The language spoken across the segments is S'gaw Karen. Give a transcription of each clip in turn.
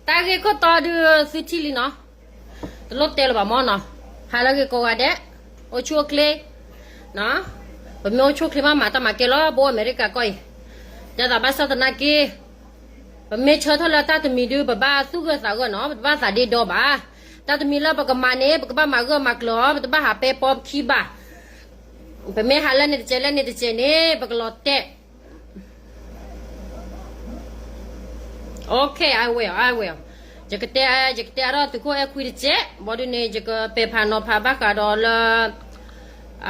တၢ်ဂ့ၢ်ခိၣ်တီဒုးသုထံၣ်လံနီၤ, တလိၣ်တဲလၢၤဘၣ်မၢ်နီၤ, ဟးလၢဂ့ၤကိးဂၤဒဲး, အိၣ်ဆူၣ်အိၣ်ချ့, ပမ့ၢ်အိၣ်ဆူၣ်အိၣ်ချ့မး မၤတၢ်မၤကဲလီၤ ဘိၣ်အမဲရကၤကီၢ်အံၤ, ဒ်သိးဘၣ်ဆၣ်သနာ်က့ ပမ့ၢ်ဆၢထၢၣ်လၢတၢ်တမံၤဒုး ပဘၣ်သူၣ်ဂၢၢ်သးဂၢၢ်နီၤ, ပတဘၣ်သးဒ့ဒီဘၣ်, တၢ်တမံၤလၢပကမၤန့ၣ် ပကဘၣ်မၤဂၢၢ်မၤကျၢၤအီၤ, ပတဘၣ်ဟးပဲပီပခံဘၣ်, ပမ့ၢ်ဟးလၢန့ၣ်တစဲးလၢန့ၣ်တစဲးန့ၣ် ပကလီၤတဲာ် Okay, I will, I will. ယကတဲ, ယကတဲအါထီၣ်သုးခိၣ်အဲၣ်ခွံတစဲး, ဘၣ်ဒုးန့ၣ် ယကပဲာ်ဖးနီၤဖးဘၣ်ဃးဒီးလၢ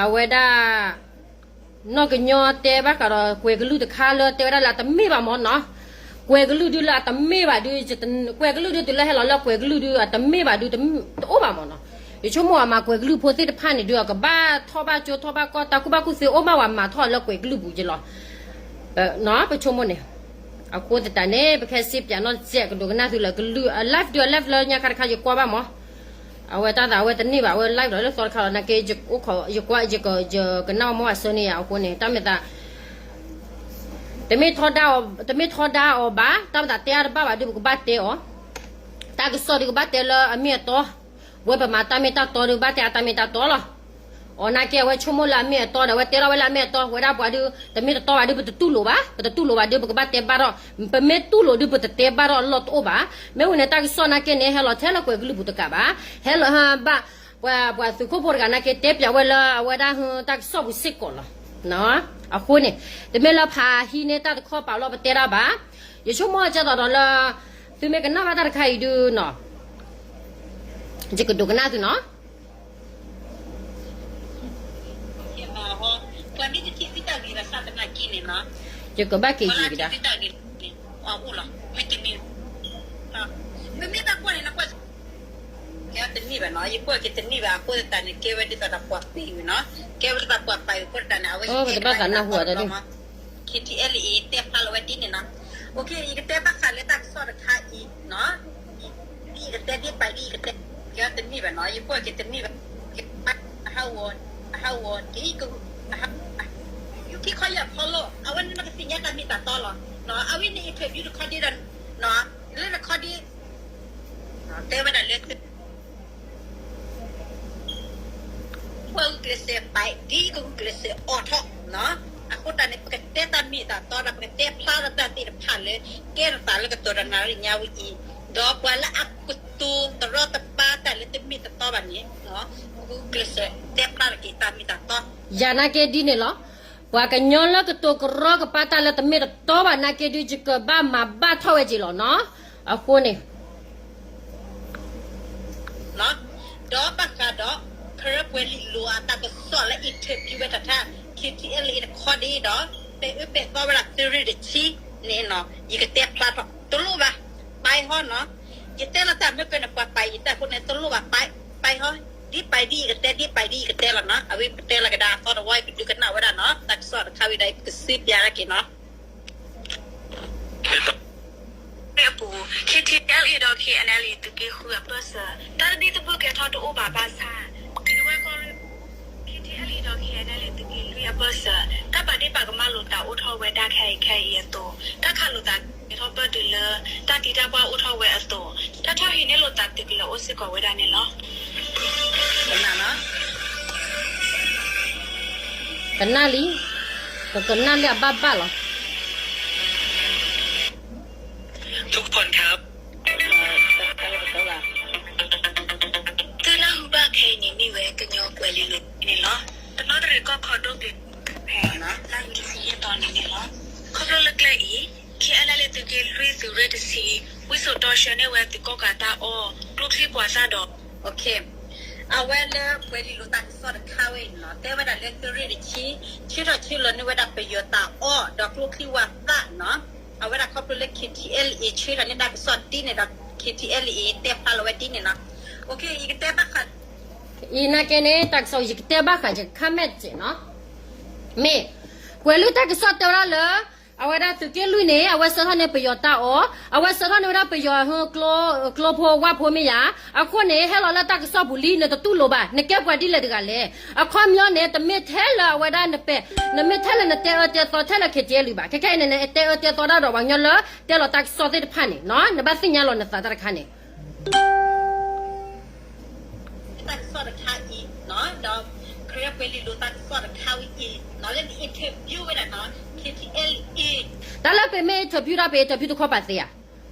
အဝဲဒၣ် နီၢ်ကညီတဲဘၣ်ဃးဒီး ကွဲၤကလုၢ်တခါလၢတဲဝဲဒၣ်လၢအတမ့ၢ်ဘၣ်မၢ်နီၤ, ကွဲၤကလုၢ်ဒုလၢအတမ့ၢ်ဘၣ်ဒု, ကွဲၤကလုၢ်ဒုတုၤလၢဟဲလီၤလၢကွဲၤကလုၢ်ဒု အတမ့ၢ်ဘၣ်ဒု တအိၣ်ဘၣ်မၢ်နီၤ, ယဆိကမိၣ်အမၤကွဲၤကလုၢ်ဖိသ့ၣ်တဖၣ်န့ၣ်ဒု အကဘၣ်ထီၣ်ဘၣ်ကၠိထီၣ်ဘၣ်ကီၢ် တၢ်ကူၣ်ဘၣ်ကူၣ်သ့အိၣ်ဘၣ်ဝဲမၤထီၣ်လၢကွဲၤကလုၢ်ပူၤက့လီၤ ပဆိကမိၣ်န့ၣ်, အဃိသတးန့ၣ် ပကဟဲစံးပၠးနီၢ်တစဲး ကဒိးကနၣ်သုလၢကလုၢ် အ live ဒု အ live လၢညါခါတခါ ယကွၢ်ဘၣ်မး, အဝဲတၢ်သးအဝဲတန့ၢ်ဘၣ် အဝဲ live ဒီးလၢသီတခါလီၤ နာ်က့ ယကွၢ် ယကနၣ်မး အဆၢန့ၣ်ယၤအဃိန့ၣ် တၢ်မဲာ်သး တမ့ၢ်ထီဒါအီၤဘၣ်, တၢ်မဲာ်သးတဲအါတဘၣ်ဘၣ်ဒု ပကဘၣ်တဲအီၤ, တၢ်ကစီၣ်ဒုကဘၣ်တဲလၢအမ့ၢ်အတီ, ဝဲပမၤတၢ်မ့ၢ်တၢ်တီဒုဘၣ်တဲအတၢ်မ့ၢ်တၢ်တီလီၤ. အီၤနာ်က့ အဝဲဆိကမိၣ်လၢအမ့ၢ်အတီဒီး အဝဲတဲထီၣ်ဝဲလၢအမ့ၢ်အတီ ဝဲဒၣ်ပှၤဒု တမ့ၢ်တတီဘၣ်ဒု ပတတူၢ်လိာ်ဘၣ်, ပတတူၢ်လိာ်ဘၣ်ဒု ပကဘၣ်တဲဘၣ်ထီၣ်, ပမ့ၢ်တူၢ်လိာ်ဒု ပတတဲဘၣ်ထီၣ်အလီၢ်တအိၣ်ဘၣ်. မ့ၢ်ဝံၤန့ၣ် တၢ်ကစီၣ်နာ်က့န့ၣ် ဟဲလီၤထဲလၢကွဲၤကလုၢ်ပူၤတကးဘၣ်, ဟဲလီၤဘၣ် ပှၤသုးခိၣ်ဖိတဂၤနာ်က့ တဲပၠးဝဲလၢအဝဲဒၣ်တၢ်ကစီၣ်ပူၤစ့ၢ်ကီးလီၤ. အဃိန့ၣ် တမ့ၢ်လၢဖးဟံးန့ၢ်တၢ်တခီပာ်လီၤပတဲတၢ်ဘၣ်. ယဆိကမိၣ်ကသိးဒီးလၢ သုမ့ၢ်ကနၣ်ဘၣ်တၢ်တခါအံၤဒုနီၤ ယကဒိကနၣ်သုနီၤ. ယကဘၣ်က့ၤယံၤကဒါ. မ့မ့ၢ်တၢ်ကွၢ်န့ၣ် နကွၢ် ကဲတနံၣ်ဘၣ်နီၤ, ယကွၢ်က့ၤတနံၣ်ဘၣ် အဃိသတးန့ၣ် ကဲဝဲဒ်သိးဒီးပှၤပ့ၤဝဲနီၤ, ကဲဝဲဒ်သိးပှၤပာ်ဝဲအဃိသတးန့ၣ် အဝဲဟံးက့ၤတဘၣ်သးနၢ်ဟူအီၤတဒၣ် KTLA တဲဖျါလီၤဝဲဒ်န့ၣ်နီၤ. ယကတဲဘၣ်ဃးလၢတၢ်ကစီၣ်တခါအံၤနီၤ, ဒ်ယကတဲဒ်ပာ်ဒ်ယကတဲ, ကဲတနံၣ်ဘၣ်နီၤ, ယကွၢ်က့ၤတနံၣ်ဘၣ်, ဟးဂီၤ, ဟးဂီၤ, ဒ်က, ယူခံခီယဖီလိၣ် အဝဲန့ၣ်နကသ့ၣ်ညါတၢ်မ့ၢ်တၢ်တီလီၤ. အဝဲန့ၣ် interview တခီဒ့ဒီး, လၢနခီဒ့ တဲဝဲဒၣ်လၢ ပှၤဂုာ်ကျဲးစၢးပာ် ဒ်ကဂုာ်ကျဲးစၢးအိးထီၣ်နီၤ. အဃိသတးန့ၣ် ပကတဲတၢ်မ့ၢ်တၢ်တီဒီး ပကတဲဖျါထီၣ်တၢ်သ့ၣ်တဖၣ်လၢ ကဲထီၣ်သးလၢကတီၢ်ဒီးနၣ်ရံၣ်ညါဝဲအံၤ, ဒီးပှၤလၢအကတိၤတရီတပါတၢ်လၢတမ့ၢ်တတီဘၣ်န့ၣ်, ပဂုာ်ကျဲးစၢးတဲဖျါထီၣ်က့ၤတၢ်မ့ၢ်တၢ်တီ ယၤနာ်က့ဒ်န့ၣ်လီၤ. ပှၤကညီလၢကတိၤကရီကပါတၢ်လၢတမ့ၢ်တတီဘၣ်နာ်က့ဒုး ယကဘၣ်မၤဘၣ်ထီၣ်ဝဲက့ၤလီၤနီၤ. အဃိန့ၣ် ဒီးဘၣ်ဃးဒီး ကရၢပှဲၤလံာ်လိၤအတၢ်ကစီၣ်လၢ interview ဝဲတၢ်ထါ KTLA တခီဒ့ဒီး ပဲၤအၢပဲၤသီဝဲဒၣ်သုးရ့ၣ်တဆံန့ၣ်နီၤ ယကတဲဖျါထီၣ် တလိၣ်ဘၣ် ပာ်ဟီနီၤ. ယတဲလီၤတၢ်မ့ၢ်ကဲန့ၣ် ပှၤပာ်ယတဲအဃိန့ၣ် တလိၣ်ဘၣ် ပာ်ဟီ, ဒ်ပာ်ဒ်ယကတဲ ဒ်ပာ်ဒ်ယကတဲလီၤနီၤ. အဝဲပတဲလီၤကဒါအသီတဝီ ပဒုးကနၣ်ဝဲဒၣ်နီၤ တၢ်ကစီၣ်တခါဝံၤဒီး ပကစံးပၠးဒၣ်က့ၤနီၤ အပူၤ KTLA ဒီး KNLA သုးက့ဃုအပၢၢ်စၢၤ တၢ်သဘံၣ်သဘုၣ်ကဲထီၣ်တအိၣ်ဘၣ်ဘၣ်ဆၣ် ဒဝဲကီၢ်ရ့ၣ် KTLA ဒီး KNLA သုးက့လွံၢ်အပၢၢ်စၢၤ တၢ်ပာ်ဒ့ၣ်ပာ်ကမၣ်လိာ်သးအိၣ်ထီၣ်ဝဲဒၣ်ခဲအံၤခဲအံၤအသိး တၢ်ခးလိာ်သးကဲထီၣ်ပၢၢ်တုၤလၢ တၢ်သံတၢ်ပှၢ်အိၣ်ထီၣ်ဝဲအသိး တၢ်ထီၣ်ဟံးန့ၢ်လိာ်သးသုးကလၢၤအိၣ်စ့ၢ်ကီးဝဲဒၣ်န့ၣ်လီၤ. ကနၣ်လံ, ပကနၣ်လံအဘၣ်ဘၣ်လီၤ. ทุกคนครับ သုလၢဟုဘၣ်ခဲအံၤန့ၣ်မ့ၢ်ဝဲကညီကွဲၤလ့လိၤန့ၣ်လီၤ. တနီသရံၣ်ကီၢ်ခီဒိၣ်က့ၤ ဖဲလါယူၤခံယဲၢ်သီန့ၣ်န့ၣ်လီၤ. ခီဖျိလၢကျဲအံၤ KNLA သုးက့လွံၢ်သုးရ့ၣ်တဆံ ဝံစိာ်တီဆှၢန့ၢ်ဝဲသုးကီၣ်ကးတၢ်အီၣ် ကျိချံပှၤသၣ်ဒီး အဝဲလၢပှဲၤလံလိာ်တၢ်ကစီၣ်တခါဝဲအံၤန့ၣ်နီၤ တဲဝဲဒၣ်လၢသုးရ့ၣ်တဆံ ဆှၢထီၣ်ဆှၢလီၤန့ၢ်ဝဲဒၣ်ပယီၤတၢ်အီၣ်ဒီးကျိချံဝၤသၣ်နီၤ. အဝဲဒၣ်ခီဖျိလၢ KTLA ဆှၢထီၣ်န့ၢ်တၢ်ကစီၣ်ဒ်န့ၣ်ဒီး KTLA တဲဖျါလီၤဝဲဒ်န့ၣ်နီၤ. ယကတဲဘၣ်ဃး အံၤနာ်က့န့ၣ် တၢ်ကစီၣ်ယကတဲဘၣ်ဃးယကခါမဲာ်စဲးနီၤ. မ့ၢ် ကွဲၤလ့လိၤတၢ်ကစီၣ်တဲဝဲဒၣ်လၢ အဝဲဒၣ်သုးက့လွံၢ်န့ၣ် အဝဲဆှၢထီၣ်န့ၢ်ပယီၤတၢ်အီၣ်, အဝဲဆှၢထီၣ်န့ၢ်ဝဲဒၣ်ပယီၤ ကျိဖိဝၣ်ဖိမ့ၢ်ယၤ, အဃိန့ၣ် ဟဲလီၤလၢတၢ်ကစီၣ်ပူၤလံ နတတူၢ်လိာ်ဘၣ်, နကဲပှၤဒ်လဲၣ်တဂၤလဲၣ်. အခီပညီန့ၣ် တမ့ၢ်ထဲလၢအဝဲဒၣ်နပဲာ်, နမ့ၢ်ထဲလၢနတဲအၢတဲသီထဲလၢ K T L ဘၣ်, ခဲခဲအံၤန့ၣ် နတဲအၢတဲသီဒၣ်ဒီးပှၤကညီလၢတဲလီၤတၢ်ကစီၣ်သ့ၣ်တဖၣ်န့ၣ် နဘၣ်သ့ၣ်ညါလီၤနသးတၢ်တခါန့ၣ် တၢ်ကစီၣ်တခါအံၤ, ဒီး ခရံာ်ပှဲၤလံလိာ်တၢ်ကစီၣ်တခါဝဲအံၤ, လၢန interview ဝဲဒၣ် K T L အံၤ, တၢ်လၢပမ့ၢ် interview ဒၣ် ပ interview တခီပၤသ့ဧါ.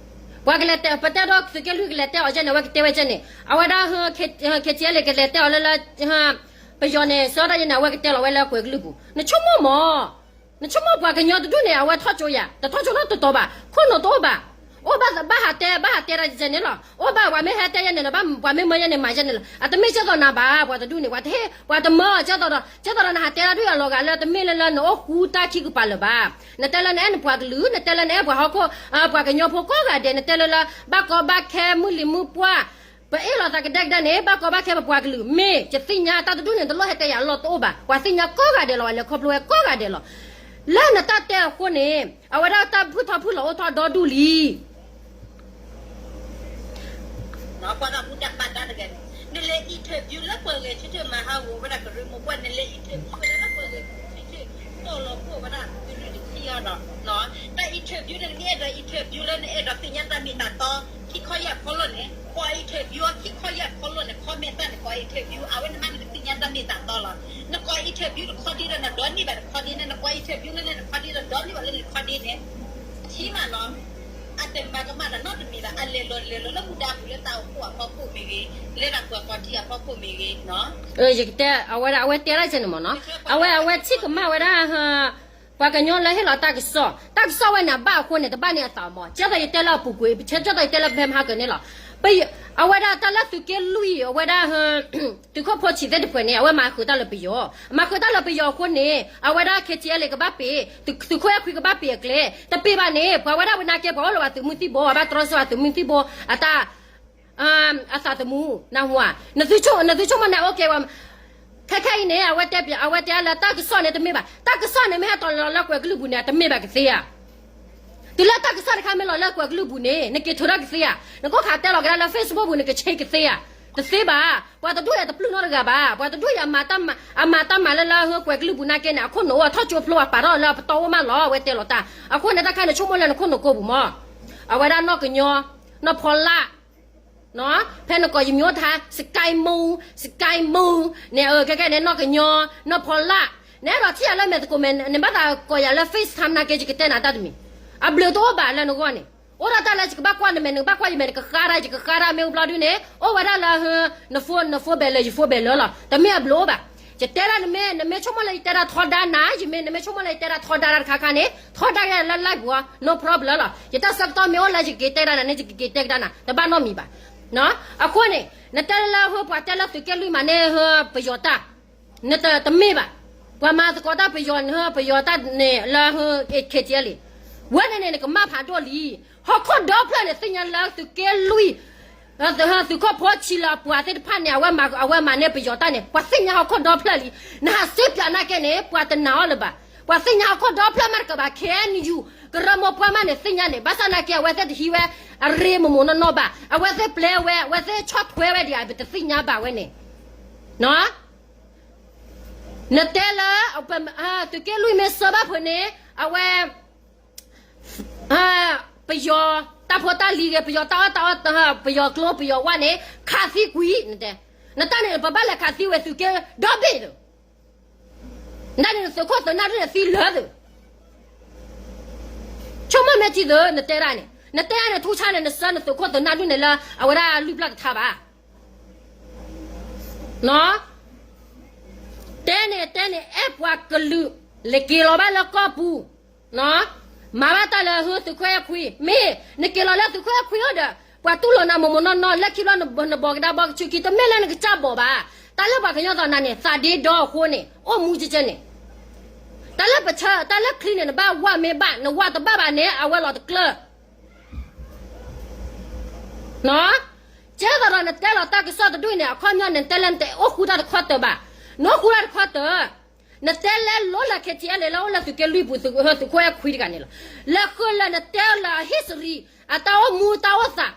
ပှၤကလဲၤတဲ ပတဲဒီးသုးက့လွံၢ်ကလဲၤတဲအီၤကဲန့ၣ် အဝဲကတဲဝဲကဲန့ၣ် အဝဲဒၣ် K T L ကလဲၤတဲအီၤလၢလၢ ပယီၤန့ၣ် ဆှၢတၢ်ယဲန့ၣ် အဝဲကတဲလီၤဝဲလၢကွဲၤကလုၢ်ပူၤ, နဆိကမိၣ်မး နဆိကမိၣ်ပှၤကညီတဒူၣ်န့ၣ် အဝဲထီၣ်ကၠိယၤ, တထီၣ်ကၠိနီတတီၤဘၣ်, ခိၣ်နူာ်တအိၣ်ဘၣ်, အိၣ်ဘၣ်ဘၣ်ဟးတဲ ဘၣ်ဟးတဲတၢ်ယဲန့ၣ်လီၤ. အိၣ်ဘၣ်ပှၤမ့ၢ်ဟဲတဲယဲန့ၣ် ပှၤမ့ၢ်မၢယဲန့ၣ် မၤယဲန့ၣ်လီၤ. အတမ့ၢ်ကဲသိးနၤဘၣ်, ပှၤတဒူၣ်န့ၣ် ပှၤတဟ့ၣ် ပှၤတမၢအီၤကဲသိးဒီး ကဲသိးဒီးနဟးတဲတၢ်ဒ်အလီၤဂာ်လၢတမ့ၢ်လၢလၢနအိၣ်ဃူတၢ်ခံကပၤလၢၤဘၣ်. နတဲလၢနအဲၣ်နပှၤကလုာ်, နတဲလၢနအဲၣ်ပှၤဟီၣ်ခိၣ် ပှၤကညီဖိကိးဂၤဒဲး, နတဲလၢလၢ ဘၣ်ကီဘၣ်ခဲမုၢ်လံၤမုၢ်ပှၢ် ပအ့ၣ်လိာ်သးကဒဲကဒဲန့ၣ် ဘၣ်ကီဘၣ်ခဲပပှၤကလုာ်, မ့ၢ်ယသ့ၣ်ညါတၢ်တဒူၣ်န့ၣ် တလိၣ်ဟဲတဲယၤအလီၢ်တအိၣ်ဘၣ်, ပှၤသ့ၣ်ညါကိးဂၤဒဲးလီၤ, ပှၤလဲၤခီဖျိဝဲကိးဂၤဒဲးလီၤ. လၢနတၢ်တဲအဃိန့ၣ် အဝဲဒၣ်တၢ်ဖုၣ်ထီၣ်ဖုၣ်လီၤအိၣ်ထီၣ်ဒီဒူၣ်လံ ကွၢ်တၢ်မူတၢ်ဘၣ်တၢ်တဂၤန့ၣ် နလဲၤ interview လၢပှၤဂဲၤဆၢထၢၣ်မၤဟးဂီၤဝဲဒၣ်ကရၢမိၢ်ပှၢ်, နလဲၤ interview ဝဲဒၣ်လၢပှၤဂဲၤဆၢထၢၣ် တီၢ်လီၤပှီၢ်ဝဲဒၣ် သုးရ့ၣ်တဆံအါဒီး တၢ် interview န့ၣ် နမ့ၢ်အဲၣ်ဒိး interview လၢနအဲၣ်ဒိးသ့ၣ်ညါတၢ်မ့ၢ်တၢ်တီ ခံခီယၢ်ခီလိာ်န့ၣ် ကိး interview ခံခီယၢ်ခီလိာ်န့ၣ် comment တၢ်န့ၣ် ကိး interview အဝဲန့ၣ်မးနကသ့ၣ်ညါတၢ်မ့ၢ်တၢ်တီလီၤ. နကိး interview တခီဒ့ဒီးနဒီနံၣ်ဘၣ်တခီဒ့န့ၣ် နကိး interview လၢနတခီဒ့ဒီးဒီနံၣ်ဘၣ်လၢနတခီဒ့န့ၣ် ထံမးလီၤ. အတမၤကမၣ်တၢ်နီတမံၤဘၣ်, အလဲၤလီၤလဲၤလီၤလၢမူဒါပူၤလၢတၢ်အိၣ်ဖှိၣ်အဖီခိၣ်မ့ၢ်ဂ့ၤ, လၢတၢ်ပှၤကီထံအဖီခိၣ်မ့ၢ်ဂ့ၤ, ယကတဲ အဝဲဒၣ် အဝဲတဲဒၣ်ကဲန့ၣ်မ့ၢ်နီၤ, အဝဲ အဝဲထံၣ်ကမၣ်ဝဲဒၣ် ပှၤကညီလၢဟ့ၣ်လီၤတၢ်ကစီၣ်, တၢ်ကစီၣ်ဝဲန့ၣ် အဘၣ်အဃိန့ၣ် တဘၣ်န့ၣ်အသးမး, ကဲသိးယတဲလၢအပူၤကွံာ်, ကဲသိးယတဲလၢဖဲမဟါကၢန့ၣ်လီၤ. အဝဲဒၣ်တၢ်လၢသုးက့လွံၢ်အံၤ အဝဲဒၣ် သုးခိၣ်ဖိဆံးသ့ၣ်တဖုန့ၣ် အဝဲမၤဃုာ်တၢ်လၢပယီၤ, မၤဃုာ်တၢ်လၢပယီၤအဃိန့ၣ် အဝဲဒၣ် K T L ကဘၣ်ပ့ၤ, သုးခိၣ်အဲၣ်ခွံကဘၣ်ပ့ၤအကျဲ, တပ့ၤဘၣ်န့ၣ် ပှၤဝဲဒၣ်ဝဲနာ်က့ ပှၤအိၣ်လၢပှၤသုးမုၢ်သံၣ်ဘိ, အဘၣ်တြီဆၢအသုးမုၢ်သံၣ်ဘိအတၢ် အသးသမူ, နၢ်ဟူဧါ, နသုဆိကမိၣ်န့ၣ် အိၣ်ကဲဝဲ, ခဲခဲအံၤန့ၣ် အဝဲတဲ အဝဲတဲလၢတၢ်ကစီၣ်န့ၣ်တမ့ၢ်ဘၣ်, တၢ်ကစီၣ်န့ၣ်မ့ၢ်ဟဲတီၤလီၤလၢကွဲၤကလုၢ်ပူၤန့ၣ် အတမ့ၢ်ဘၣ်ကသ့ဧါ. တုၤလၢတၢ်ကစီၣ်တခါမ့ၢ်လီၤလၢကွဲၤကလုၢ်ပူၤန့ၣ် နက့ၤထုးထီၣ်ကသ့ဧါ, နကအိၣ်ခးတဲလီၤကဒါလၢ Facebook ပူၤ နကဆ့ကသ့ဧါ, တသ့ဘၣ်, ပှၤတဒူၣ်ယၤတပျုၢ်နီတဂၤဘၣ်, ပှၤတဒူၣ်ယၤမၤတၢ်မၤ, အမၤတၢ်မၤလၢလၢကွဲၤကလုၢ်ပူၤနာ်က့န့ၣ် အခိၣ်နူာ်အိၣ်ထီၣ်ကၠိဖျိအပာ်ထီၣ်လၢအပတီၢ်အိၣ်မးလီၤ, အဝဲတဲလီၤတၢ်, အဃိန့ၣ်တၢ်ခါန့ၣ်ဆိကမိၣ်လၢနခိၣ်နူာ်ကိးပူၤမး, အဝဲဒၣ်နီၢ်ကညီ, နီၢ်ဖီလာ် ဖဲနကိးယမံၤအိၣ်ထါ စကဲမူ စကဲမူ န့ၣ် ခဲကဲန့ၣ် နီၢ်ကညီ နီၢ်ဖီလာ်, နအဲၣ်ဒိးထံၣ်ယၤလၢမဲာ်သကိးမဲာ် နဘၣ်သးကိးယၤလၢ FaceTime နာ်က့ ယကတဲနၤတၢ်တမံၤ, အဘျုးတအိၣ်ဘၣ်လၢနဂီၢ်န့ၣ်, အိၣ်ဒၣ်တၢ်လၢယကဘၣ်ကွၢ်နမဲာ် နကဘၣ်ကွၢ်ယမဲာ် နကဃါဒၣ် ယကဃါဒၣ် မ့ၢ်အိၣ်ဘျီဒုန့ၣ် အိၣ်ဝဲဒၣ်လၢ န phone ဘဲးလၢ ယ phone ဘဲးလၢလီၤ, တမ့ၢ်အဘျုးအိၣ်ဘၣ်, ယတဲဒၣ်နမ့ၢ် နမ့ၢ်ဆိကမိၣ်လၢယတဲဒၣ်ထီဒါနၤ, ယမ့ၢ် နမ့ၢ်ဆိကမိၣ်လၢယတဲဒၣ်ထီဒါတၢ်တခါခါန့ၣ် ထီဒါက့ၤလၢ live ပူၤ no problem လီၤ, ယတၢ်ဆၢကတီၢ်မ့ၢ်အိၣ်လၢယကက့ၤတဲကဒါနၤန့ၣ် ယကက့ၤတဲကဒါနၤ တဘၣ်နီတမံၤဘၣ်. အဃိန့ၣ် နတဲလၢဟၢပှၤတဲလၢသုးက့လွံၢ်မးန့ၣ် ဟၢပယီၤတၢ်, နတမ့ၢ်ဘၣ်, ပှၤမၤသကိးတၢ်ပယီၤ ဟၢပယီၤတၢ်န့ၣ်လၢဟၢ KTLA ဝဲန့ၣ်န့ၣ် နကမၣ်ဖးဒိၣ်လံ, ဟီၣ်ခိၣ်ဒီဖျၢၣ်န့ၣ် သ့ၣ်ညါလၢသုးက့လွံၢ် သုးခိၣ်ဖိဆံးလၢအပှၤသ့ၣ်တဖၣ်န့ၣ် အဝဲမၤန့ၢ်ပယီၤတၢ်န့ၣ် ပှၤသ့ၣ်ညါဟီၣ်ခိၣ်ဒီဖျၢၣ်လံ, နဟးစ့ပၠးနာ်က့န့ၣ် ပှၤတနာ်အီၤလၢၤဘၣ်, ပှၤသ့ၣ်ညါဟီၣ်ခိၣ်ဒီဖျၢၣ်မးတကးဘၣ် KNU ကရၢမိၢ်ပှၢ်မးန့ၣ် သ့ၣ်ညါန့ၣ် ဘၣ်ဆၣ်နာ်က့ အဝဲသ့ၣ်တဟံးဝဲ အရ့မိၢ်မိၢ်နီၢ်နီၢ်ဘၣ်, အဝဲသ့ၣ်ပျဲဝဲ အဝဲသ့ၣ်ဆီၣ်ထွဲဝဲဒံး ပတသ့ၣ်ညါဘၣ်ဝဲန့ၣ် နတဲလၢ သုးက့လွံၢ်မ့ၢ်စၢဘၣ်ဖုးန့ၣ် အဝဲ ပယီၤတၢ်ဖိတၢ်လံၤဂ့ၤ ပယီၤတၢ်အီၣ်တၢ်အီ ပယီၤကျိပယီၤဝၣ်န့ၣ် ခးသံကွံာ် နတဲ, နတၢ်န့ၣ် ပဘၣ်လဲၤခးသံဝဲသုးက့ဒီဘ့ၣ်သုး, နတၢ်န့ၣ် နသုးခိၣ်သုးနၢ်ဒုၣ်န့ၣ်သံလၢာ်သုး, ဆိကမိၣ်မ့ၢ်ထံသုး နတဲဒၣ်န့ၣ် နတဲဒၣ်န့ၣ် ထူဆါန့ၣ် နဆၢနသုးခိၣ်သုးနၢ်ဒုၣ်န့ၣ်လၢအဝဲဒၣ်လွံၢ်ပျၢ်တထါဘၣ် တဲန့ၣ်တဲန့ၣ် အဲၣ်ပှၤကလုာ် လဲၤက့ၤလီၤဘၣ်လၢကီၢ်ပူၤ, မၤဘၣ်တၢ်လၢဟၢသုးခိၣ်အဲၣ်ခွံ, မ့ၢ်နက့ၤလီၤလၢသုးခိၣ်အဲၣ်ခွံအိၣ်ဒီး ပှၤတူၢ်လိာ်နၤမိၢ်မိၢ်နီၢ်နီၢ် လၢခံဘျီနဘီကဒါဘီကဆူၣ်ခံ တမ့ၢ်လၢနကစၢ်ဘီၣ်ဘၣ်, တၢ်လၢပှၤကညီသးနၤန့ၣ် သးဒ့ဒီအဃိန့ၣ် အိၣ်မူကကဲန့ၣ်, တၢ်လၢပဆၢ တၢ်လၢချံန့ၣ် နဘၣ်ဝၣ်မ့ၢ်ဘၣ် နဝၣ်တဘၣ်ဘၣ်န့ၣ် အဝဲလီၤတကျၢၢ် ကဲသိးဒီးနတဲလီၤတၢ်ကစီၣ်တဒူၣ်န့ၣ် အခီပညီန့ၣ် နတဲလၢနတအိၣ်ဃူတၢ်တခီတၢၤဘၣ်, နအိၣ်ဃူတၢ်တခီတၢၤ, နတဲလၢလိလၢ KTLA လၢအိၣ်လၢသုးက့လွံၢ်ပူၤ သုးခိၣ်အဲၣ်ခွံတဂၤန့ၣ်လီၤ. လဲၤဃုာ်လၢနတဲလၢအ history အတၢ်အိၣ်မူတၢ်အိၣ်သး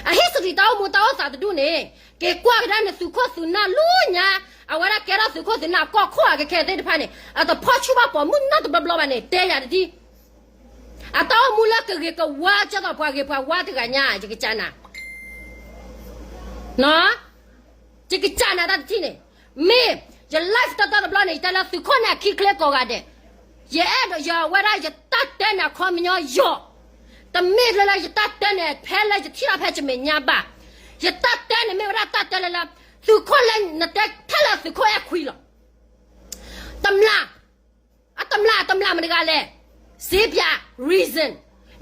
အ history တၢ်အိၣ်မူတၢ်အိၣ်သးတဒူၣ်န့ၣ် က့ၤကွၢ်ကဒါနသုးခိၣ်သုးနၢ်လၢညါ, အဝဲဒၣ်ကဲထီၣ်သုးခိၣ်သုးနၢ်ကီၢ်ခိၣ်အကခဲသ့ၣ်တဖၣ်န့ၣ် အတဖီၣ်ဆူၣ်ဘၣ်ပိာ်မုၣ်နီတဘျီဘျီဘၣ်န့ၣ် တဲယၤတဒ် အတၢ်အိၣ်မူလၢကဂ့ၤကဝါ ကဲသိးပှၤဂ့ၤပှၤဝါတဂၤညါ ယကစးနၤ, ယကစးနၤတၢ်တထံၣ်န့ၣ်, မ့ၢ်ယ live တၢ်တဘျီန့ၣ် ယတဲလၢသုးခိၣ်န့ၣ်အခံချ့ကိးဂၤဒဲး, ယအဲၣ်ဒိးယဝဲဒၣ်ယတၢ်တဲန့ၣ်အခီပညီယီၤ, တမ့ၢ်လၢလၢယတၢ်တဲန့ၣ် ဖဲလၢယထံၣ်ထီၣ်ဖဲယမဲာ်ညါဘၣ်, ယတၢ်တဲန့ၣ်မ့ၢ်ဝဲဒၣ်တၢ်တဲလၢလၢ, သုးခိၣ်လၢနတဲထဲလၢသုးခိၣ်အဲၣ်ခွံလီၤ, တမျၢ် အတမျၢ် တမျၢ်မတၤတဂၤလဲၣ်, စ့ပၠး reason,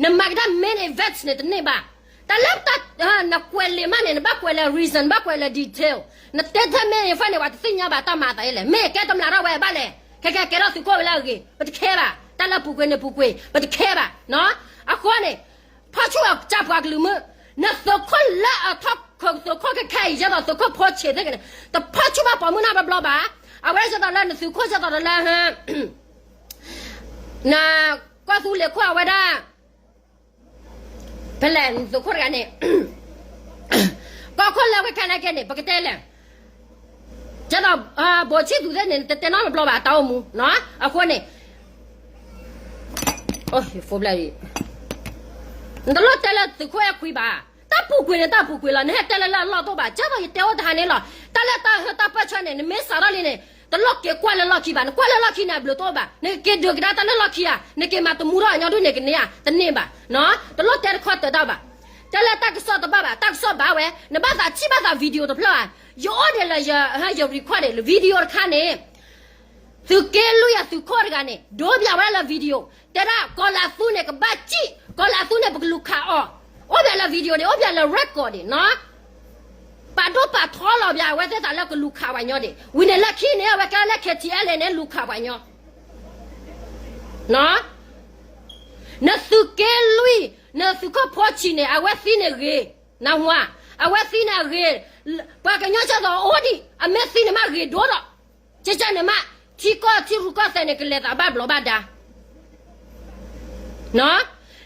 နမၤကဒါ main event န့ၣ်တန့ၢ်ဘၣ်, တၢ်လၢတၢ် နကွဲးလံာ်မးန့ၣ် နဘၣ်ကွဲးလၢ reason နဘၣ်ကွဲးလၢ detail, နတဲထဲ main event န့ၣ် ပှၤတသ့ၣ်ညါဘၣ်တၢ်မၤအသးအံၤလဲၣ်, မ့ၢ်ကဲတမျၢ်ထီၣ်ဝဲဘၣ်လဲၣ်, ခဲကဲကဲထီၣ်သုးခိၣ်ဝဲလၢအဂ့ၤ ပတခဲဘၣ်, တၢ်လၢပူၤကွံာ်န့ၣ်ပူၤကွံာ် ပတခဲဘၣ်, အဃိန့ၣ် ဖီၣ်ဆူၣ်အကစၢ်ပှၤကလုာ်မုၢ်, နသုးခိၣ်လၢအထီၣ်ခိၣ်သုးခိၣ်ခဲခဲအံၤ ယဲသိးသုးခိၣ်ဖိဆံးသ့ၣ်ကန့ၣ် တဖီၣ်ဆူၣ်ဘၣ်ပိာ်မုၣ်နီတဘျီဘျီဘၣ်, အဝဲဒၣ်ယဲသိးလၢနသုးခိၣ်ယဲသိးဒီးလၢ နကီၢ်သူလ့ၤခိၣ်အဝဲဒၣ် ဖဲလဲၣ်နသုးခိၣ်တဂၤန့ၣ် ကီၢ်ခိၣ်လၢဝဲခဲလၢာ်ခဲန့ၣ် ပကတဲလဲၣ်, ကဲသိး ဘိးဆံသူးသ့ၣ်န့ၣ် နတတဲနီတဘျီဘၣ် တၢ်အိၣ်မူ, အဃိန့ၣ် နတလိၣ်တဲလၢသုးခိၣ်အဲၣ်ခွံဘၣ်, တၢ်ပူၤကွံာ်န့ၣ် တၢ်ပူၤကွံာ်လီၤ, နဟဲတဲလၢလၢအလီၢ်တအိၣ်ဘၣ်, ကဲသိးယတဲအိၣ်တဟါန့ၣ်လီၤ, တၢ်လၢတၢ်ဟၢတၢ်ပၢၢ်ဆၢန့ၣ် နမ့ၢ်စးထီၣ်လံန့ၣ် တလိၣ်က့ၤကွၢ်လၢလီၢ်ခံဘၣ်, နကွၢ်လၢလီၢ်ခံန့ၣ် အဘျုးတအိၣ်ဘၣ်, နကက့ၤဒုးကဒါတၢ်လၢလီၢ်ခံဧါ, နက့ၤမၤတမူထီၣ်အညီဒုၣ်န့ၣ်ကန့ၢ်ဧါ, တန့ၢ်ဘၣ်, တလိၣ်တဲတခီတၢ်တၢ်ဘၣ်, တဲလၢတၢ်ကစီၣ်တဘၣ်ဘၣ်, တၢ်ကစီၣ်ဘၣ်ဝဲ, နဘၣ်သးထံၣ်ဘၣ်သး video တဖျၢၣ်ဧါ, ယအိၣ်ဒံးလၢယ ယ record ဒံးလၢ video တခါန့ၣ် သုးက့လွံၢ်အသုးခိၣ်တဂၤန့ၣ် ဒိပၠးဝဲလၢ video, တဲဒၣ်ကီၤလၤသူန့ၣ် ကဘၣ်စံၣ်, ကီၤလၤသူန့ၣ် ပကလူၤခးအီၤ, အိၣ်ဘၣ်လၢ video န့ၣ် အိၣ်ဘၣ်လၢ record န့ၣ်နီၤ, ပာ်ဒိၣ်ပာ်ထီလီၤဘၣ်အဝဲသ့ၣ်သးလၢကလူၤခးပှၤညီဒံး, ဝံၤန့ၣ်လၢခံန့ၣ် အဝဲကဲလၢ KTLA န့ၣ် လူၤခးပှၤညီ, နသုးက့လွံၢ်, နသုးခိၣ်ဖိဆံးန့ၣ် အဝဲသံန့ၣ်ဂ့ၤ, နၢ်ဟူဧါ, အဝဲသံန့ၣ်အဂ့ၤ, ပှၤကညီကဲသိးအိၣ်ဒံး အမ့ၢ်သံန့ၣ်မးဂ့ၤဒိၣ်ဒီး ကဲကဲန့ၣ်မး, ထံကီၢ်ထံရူၢ်ကီၢ်သဲးန့ၣ် ကလဲၤသးဘၣ်ဘျီးဘၣ်ဒါ,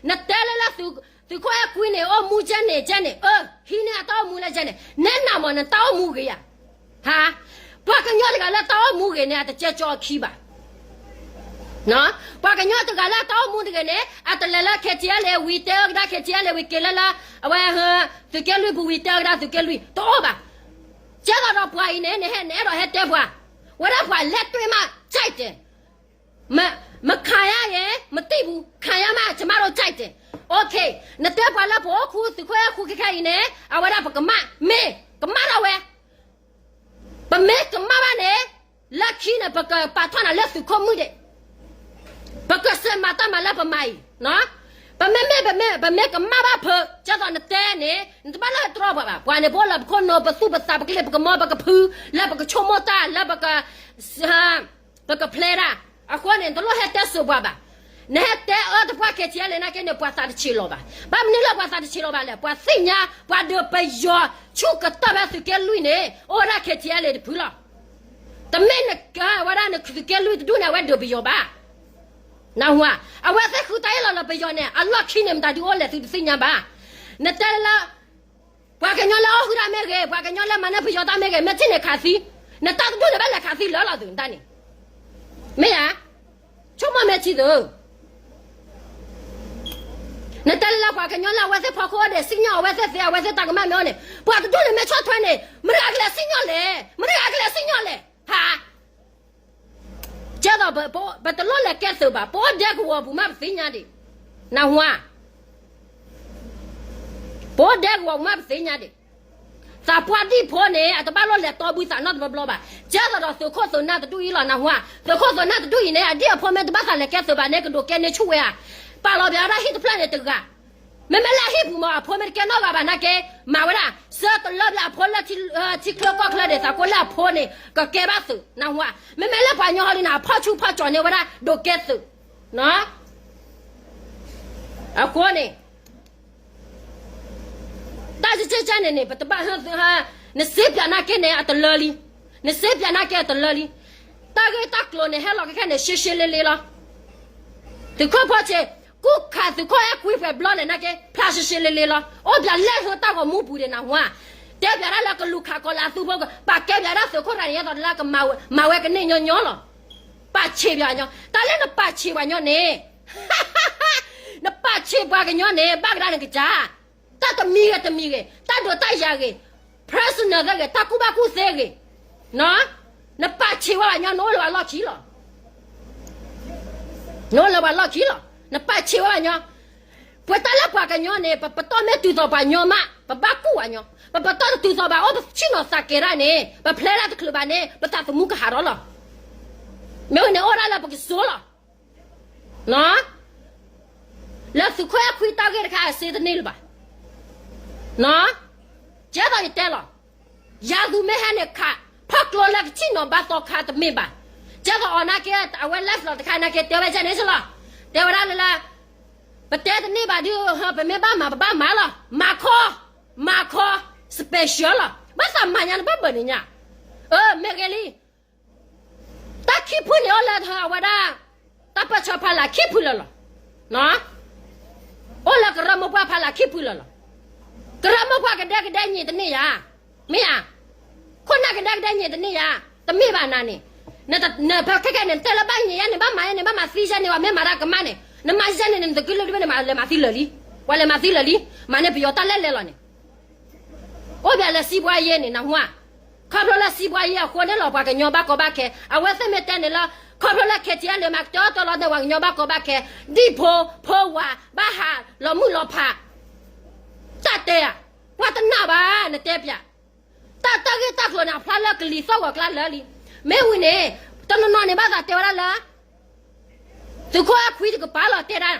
နတဲလၢလၢ သုးခိၣ်အဲၣ်ခွံန့ၣ် အိၣ်မူကဲန့ၣ်ကဲန့ၣ်, အၢ, ဟံးန့ၢ်အတၢ်အိၣ်မူလၢကဲန့ၣ်, နဲနၤမး နတၢ်အိၣ်မူဂ့ၤဧါ, ဟါ, ပှၤကညီတဂၤလၢတၢ်အိၣ်မူဂ့ၤန့ၣ် အတကဲကၠီအခံဘၣ် ပှၤကညီတဂၤလၢအတၢ်အိၣ်မူတဂ့ၤန့ၣ် အတလဲၤလၢ KTLA ဝံၤတဲအကဒါ KTLA ဝံၤက့ၤလၢလၢ အဝဲ သုးက့လွံၢ်ပူၤဝံၤတဲအကဒါသုးက့လွံၢ် တအိၣ်ဘၣ်. ကဲသိးဒီးပှၤအံၤန့ၣ် နဟဲနအဲၣ်ဒိးဟဲတဲပှၤ, ဝဲဒၣ်ပှၤလဲၤတွ့မး ကြိုက်တယ်, မခံရရင် မသိဘူး, ခံရမှ ကျမတို့ ကြိုက်တယ်. နတဲပှၤလၢပအိၣ်ခူသူၣ်ခိၣ်အဲၣ်ခူခဲခဲအံၤန့ၣ် အဝဲဒၣ်ပကမၣ်, မ့ၢ်ကမၣ်ထီၣ်ဝဲ ပမ့ၢ်ကမၣ်ဘၣ်န့ၣ် လၢခံန့ၣ် ပကပာ်ထီၣ်နၤလၢသုးခိၣ်မုၣ်ဒံး, ပကစၢၢ်မၤတၢ်မၤလၢပမၤအံၤ, ပမ့မ့ၢ် ပမ့ၢ်ကမၣ်ဘၣ်ဖုး ကဲသိးနတဲန့ၣ် နတဘၣ်လၢတြီပှၤဘၣ်. ပှၤန့ၣ် ပအိၣ်လၢပခိၣ်နူာ် ပသူၣ်ပသး ပကလ့ၢ်ပကမီ ပကဖု လၢပကဆိကမိၣ်တၢ် လၢပက ပကဖျဲတၢ်. အဃိန့ၣ် နတလိၣ်ဟဲတဲစိာ်ပှၤဘၣ်. နဟဲတဲအၢတပှၢ် KTLA နာ်က့န့ၣ် ပှၤသးတဆံးလီၤဘၣ်. ဘၣ်မနုၤလၢပှၤသးတဆံးလီၤဘၣ်လဲၣ်. ပှၤသ့ၣ်ညါ ပှၤဒုးပယီၤ ဆူၣ်ကတၢၢ်ဖဲသုးက့လွံၢ်န့ၣ် အိၣ်ဝဲဒၣ် KTLA တဖုလီၤ. တမ့ၢ်နကဝဲဒၣ်နသုးက့လွံၢ်တဒူၣ်န့ၣ် အဝဲဒုးပယီၤဘၣ်. နၢ်ဟူဧါ. အဝဲသ့ၣ်ဃုတၢ်အ့ၣ်လိာ်လၢပယီၤန့ၣ် အလီၢ်ခံန့ၣ် မတၤဒုးအိၣ်လဲၣ် သုတသ့ၣ်ညါဘၣ်. နတဲလၢ ပှၤကညီလၢအီၣ်ဟုၣ်တၢ်မ့ၢ်ဂ့ၤ, ပှၤကညီလၢမၤန့ၢ်ပယီၤတၢ်မ့ၢ်ဂ့ၤ, မ့ၢ်ထံၣ်န့ၣ်ခးသံ, နတၢ်တဒူၣ်န့ၣ်ဘၣ်လဲၤခးသံလၢလီၤသုးတၢ်န့ၣ်, မ့ၢ်ဧါ. ဆိကမိၣ်မ့ၢ်ထံသုး, နတဲလၢပှၤကညီလၢအဝဲသ့ၣ်ဖီခိၣ်အိၣ်ဒံး စံၣ်ညီၣ်အဝဲသ့ၣ်သ့ အဝဲသ့ၣ်တၢ်ကမၣ်မ့ၢ်အိၣ်န့ၣ် ပှၤတဒူၣ်န့ၣ်မ့ၢ်ဆီၣ်ထွဲန့ၣ် မတၤတဂၤကလဲၤစံၣ်ညီၣ်လဲၣ်, မတၤတဂၤကလဲၤစံၣ်ညီၣ်လဲၣ်, ဟါ. ကဲသိး ပတလိၣ်လဲၤကဲသုးဘၣ်, ပအိၣ်ဒဲကဝီၤပူၤမးပသ့ၣ်ညါဒံး, နၢ်ဟူဧါ. ပအိၣ်ဒဲကဝီၤပူၤမးပသ့ၣ်ညါဒံး, သးပှၢ်ဒံၣ်ဖိန့ၣ် အတဘၣ်လိၣ်လဲၤတီဘှံးသးနီတဘျီဘျီဘၣ်. ကဲသိးဒီးသုးခိၣ်သုးနၢ်တဒူၣ်အံၤလီၤ နၢ်ဟူဧါ. သုးခိၣ်သုးနၢ်တဒူၣ်အံၤန့ၣ် အဒံၣ်အဖိမ့ၢ်တဘၣ်သးလဲၤကဲသုးဘၣ်န့ၣ် ကဒိးကဲန့ၢ်ဆူၣ်ဝဲဧါ. ပာ်လီၤပှၤဝဲဒၣ်ဟံၣ်တဖျၢၣ်န့ၣ်တဂၤ မ့မ့ၢ်လၢအဟံၣ်ပူၤမး အဖိမ့ၢ်တကဲနီတဂၤဘၣ်နာ်က့ မၤဝဲဒၣ် ဆၢတလၢဘၣ်အဖိလၢ ထံချၢကီၢ်ချၢဒံး သးကိးလၢအဖိန့ၣ် ကကဲဘၣ်သုး နၢ်ဟူဧါ. မ့မ့ၢ်လၢပှၤကညီဟီလံန့ၣ် အဖီၣ်ဆူၣ်ဖီၣ်ကၠီၤန့ၢ်ဝဲဒၣ် ဒိးကဲသုး အဃိန့ၣ် တၢ်ကကဲကဲန့ၣ်န့ၣ် ပတဘၣ် နစ့ပၠးနာ်က့န့ၣ် အတလၢလံ. နစ့ပၠးနာ်က့အတလၢလံ. တၢ်ဂ့ၢ်တၢ်ကျိၤန့ၣ် ဟဲလီၤခဲခဲန့ၣ် ရှဲရှဲလ့လ့လီၤ. သုးခိၣ်ဖီဆ့, ကူၣ်ခးသုးခိၣ်အဲၣ်ခွံဖဲဘျီန့ၣ် နာ်က့ ဖျါရှဲရှဲလ့လ့လီၤ. အိၣ်ပၠးလဲၢ်ဟၢတၢ်ဂီၤမူပူၤဒံးနၢ်ဟူဧါ. တဲပၠးဒၣ်လၢကလူၤခးကီၤလၢအသူဖိက, ပာ်ကဲပၠးဒၣ်သုးခိၣ်ရၤန့ၣ် ယဲသိးလၢကမၤဝဲ, မၤဝဲကန့ၢ်ညီညီလီၤ. ပာ်ဆံးပၠးညီ, တၢ်လၢနပာ်ဆံးပှၤညီန့ၣ် နပာ်ဆံးပှၤကညီန့ၣ် ဘၣ်ကဒါနကစၢ်, တၢ်တမံၤဂ့ၤတမံၤဂ့ၤ, တၢ်ဒိးတၢ်ယၤဂ့ၤ, personal သ့ၣ်ဂ့ၤ, တၢ်ကူၣ်ဘၣ်ကူၣ်သ့ဂ့ၤ, နပာ်ဆံးဝဲပှၤညီ နအိၣ်လၢပှၤလီၢ်ခံလီၤ. နအိၣ်လၢပှၤလီၢ်ခံလီၤ. နပာ်ဆံးဝဲပှၤညီ, ပှၤတၢ်လၢပှၤကညီန့ၣ် ပပတီၢ်မ့ၢ်တုၤသိးပှၤညီမး ပဘၣ်ကူၣ်ပှၤညီ, ပပတီၢ်တတုၤသိးဘၣ် အိၣ်ပဆ့ၣ်နီၤသးကဲၤဒၣ်န့ၣ် ပဖျဲဒၣ်တချုးဘၣ်န့ၣ် ပသးသမူကဟးထီၣ်လီၤ. မ့ၢ်ဝဲန့ၣ်အိၣ်ဒၣ်လၢပကစိလီၤ. လၢသုးခိၣ်အဲၣ်ခွံတၢ်ဂ့ၢ်တခါအစ့တန့ၢ်လၢၤဘၣ်. ကဲသိးယတဲလီၤ, ယၤသူမ့ၢ်ဟဲန့ၣ်ခး, ဖီၣ်ကျိလၢကဆ့ၣ်နီၤဘၣ်သီခါတမ့ၢ်ဘၣ်. ကဲသိးအီၤနာ်က့ အဝဲ live လီၤတခါနာ်က့ တဲဝဲဒ်န့ၣ်စ့ၢ်လီၤ. တဲဝဲဒၣ်လၢလၢ ပတဲတန့ၢ်ဘၣ်ဒုး ပမ့ၢ်ဘၣ်မၤ ပဘၣ်မၤလီၤ. မၤခီ, မၤခီ, special လီၤ. ဘၣ်သးမၤညါန့ၣ် ဘၣ်ဘၣ်န့ၣ်ညါ. အၢ မ့ၢ်ဂ့ၤလံ. တၢ်ခံဖုန့ၣ်အိၣ်လၢအဝဲဒၣ် တၢ်ပၢၢ်ဆၢဖီလာ်ခံဖုလၢာ်လီၤ. အိၣ်လၢကရၢမိၢ်ပှၢ်ဖီလာ်ခံဖုလၢာ်လီၤ. ကရၢမိၢ်ပှၢ်ကဒဲကဒဲညံာ်တန့ၢ်ယၤ, မ့ၢ်ဧါ. ခိၣ်နၢ်ကဒဲကဒဲညံာ်တန့ၢ်ယၤ, တမ့ၢ်ဘၣ်နၤန့ၣ်, နဖဲခဲခဲန့ၣ် နတဲလၢဘၣ်ညံာ်ယဲန့ၣ် ဘၣ်မၤယဲန့ၣ် ဘၣ်မၤသံယဲန့ၣ် ပှၤမ့ၢ်မၤတၢ်ကမၣ်န့ၣ် နမၤယဲန့ၣ်န့ၣ် နတကလုာ်တဘ့ၣ်န့ၣ် မၤလဲၤမၤသံလၢာ်လံ. ပှၤလဲၤမၤသံလၢာ်လံ, မၤန့ၢ်ပယီၤတၢ်လဲလဲလီၤန့ၣ် အိၣ်ပၠးလၢစံးဘှါယဲန့ၣ် နၢ်ဟူဧါ. ခီဖျိလၢစံးဘှါယဲအဃိန့ၣ်လီၤ ပှၤကညီဘၣ်ကီဘၣ်ခဲ. အဝဲသ့ၣ်မ့ၢ်တဲန့ၣ်လၢ ခီဖျိလၢ KTLA မၤကတၢၢ်အီၣ်တၢၢ်လီၤန့ၣ် ပှၤကညီဘၣ်ကီဘၣ်ခဲ, ဒံၣ်ဖိ ဖိဝၤ ဘၣ်ဟးလီၤမုၢ်လီၤဖး. တၢ်တဲဧါ, ပှၤတနာ်ဘၣ် နတဲပၠး. တၢ်တၢ်ဂ့ၢ်တၢ်ကျိၤန့ၣ် အဖျါလၢကလံၤသီၣ်ဂီၤကျါလၢာ်လံ. မ့ၢ်ဝံၤန့ၣ် တနီၤနီၤန့ၣ် ဘၣ်သးတဲဝဲဒၣ်လၢ သုးခိၣ်အဲၣ်ခွံတကပၤလီၤတဲဒၣ်,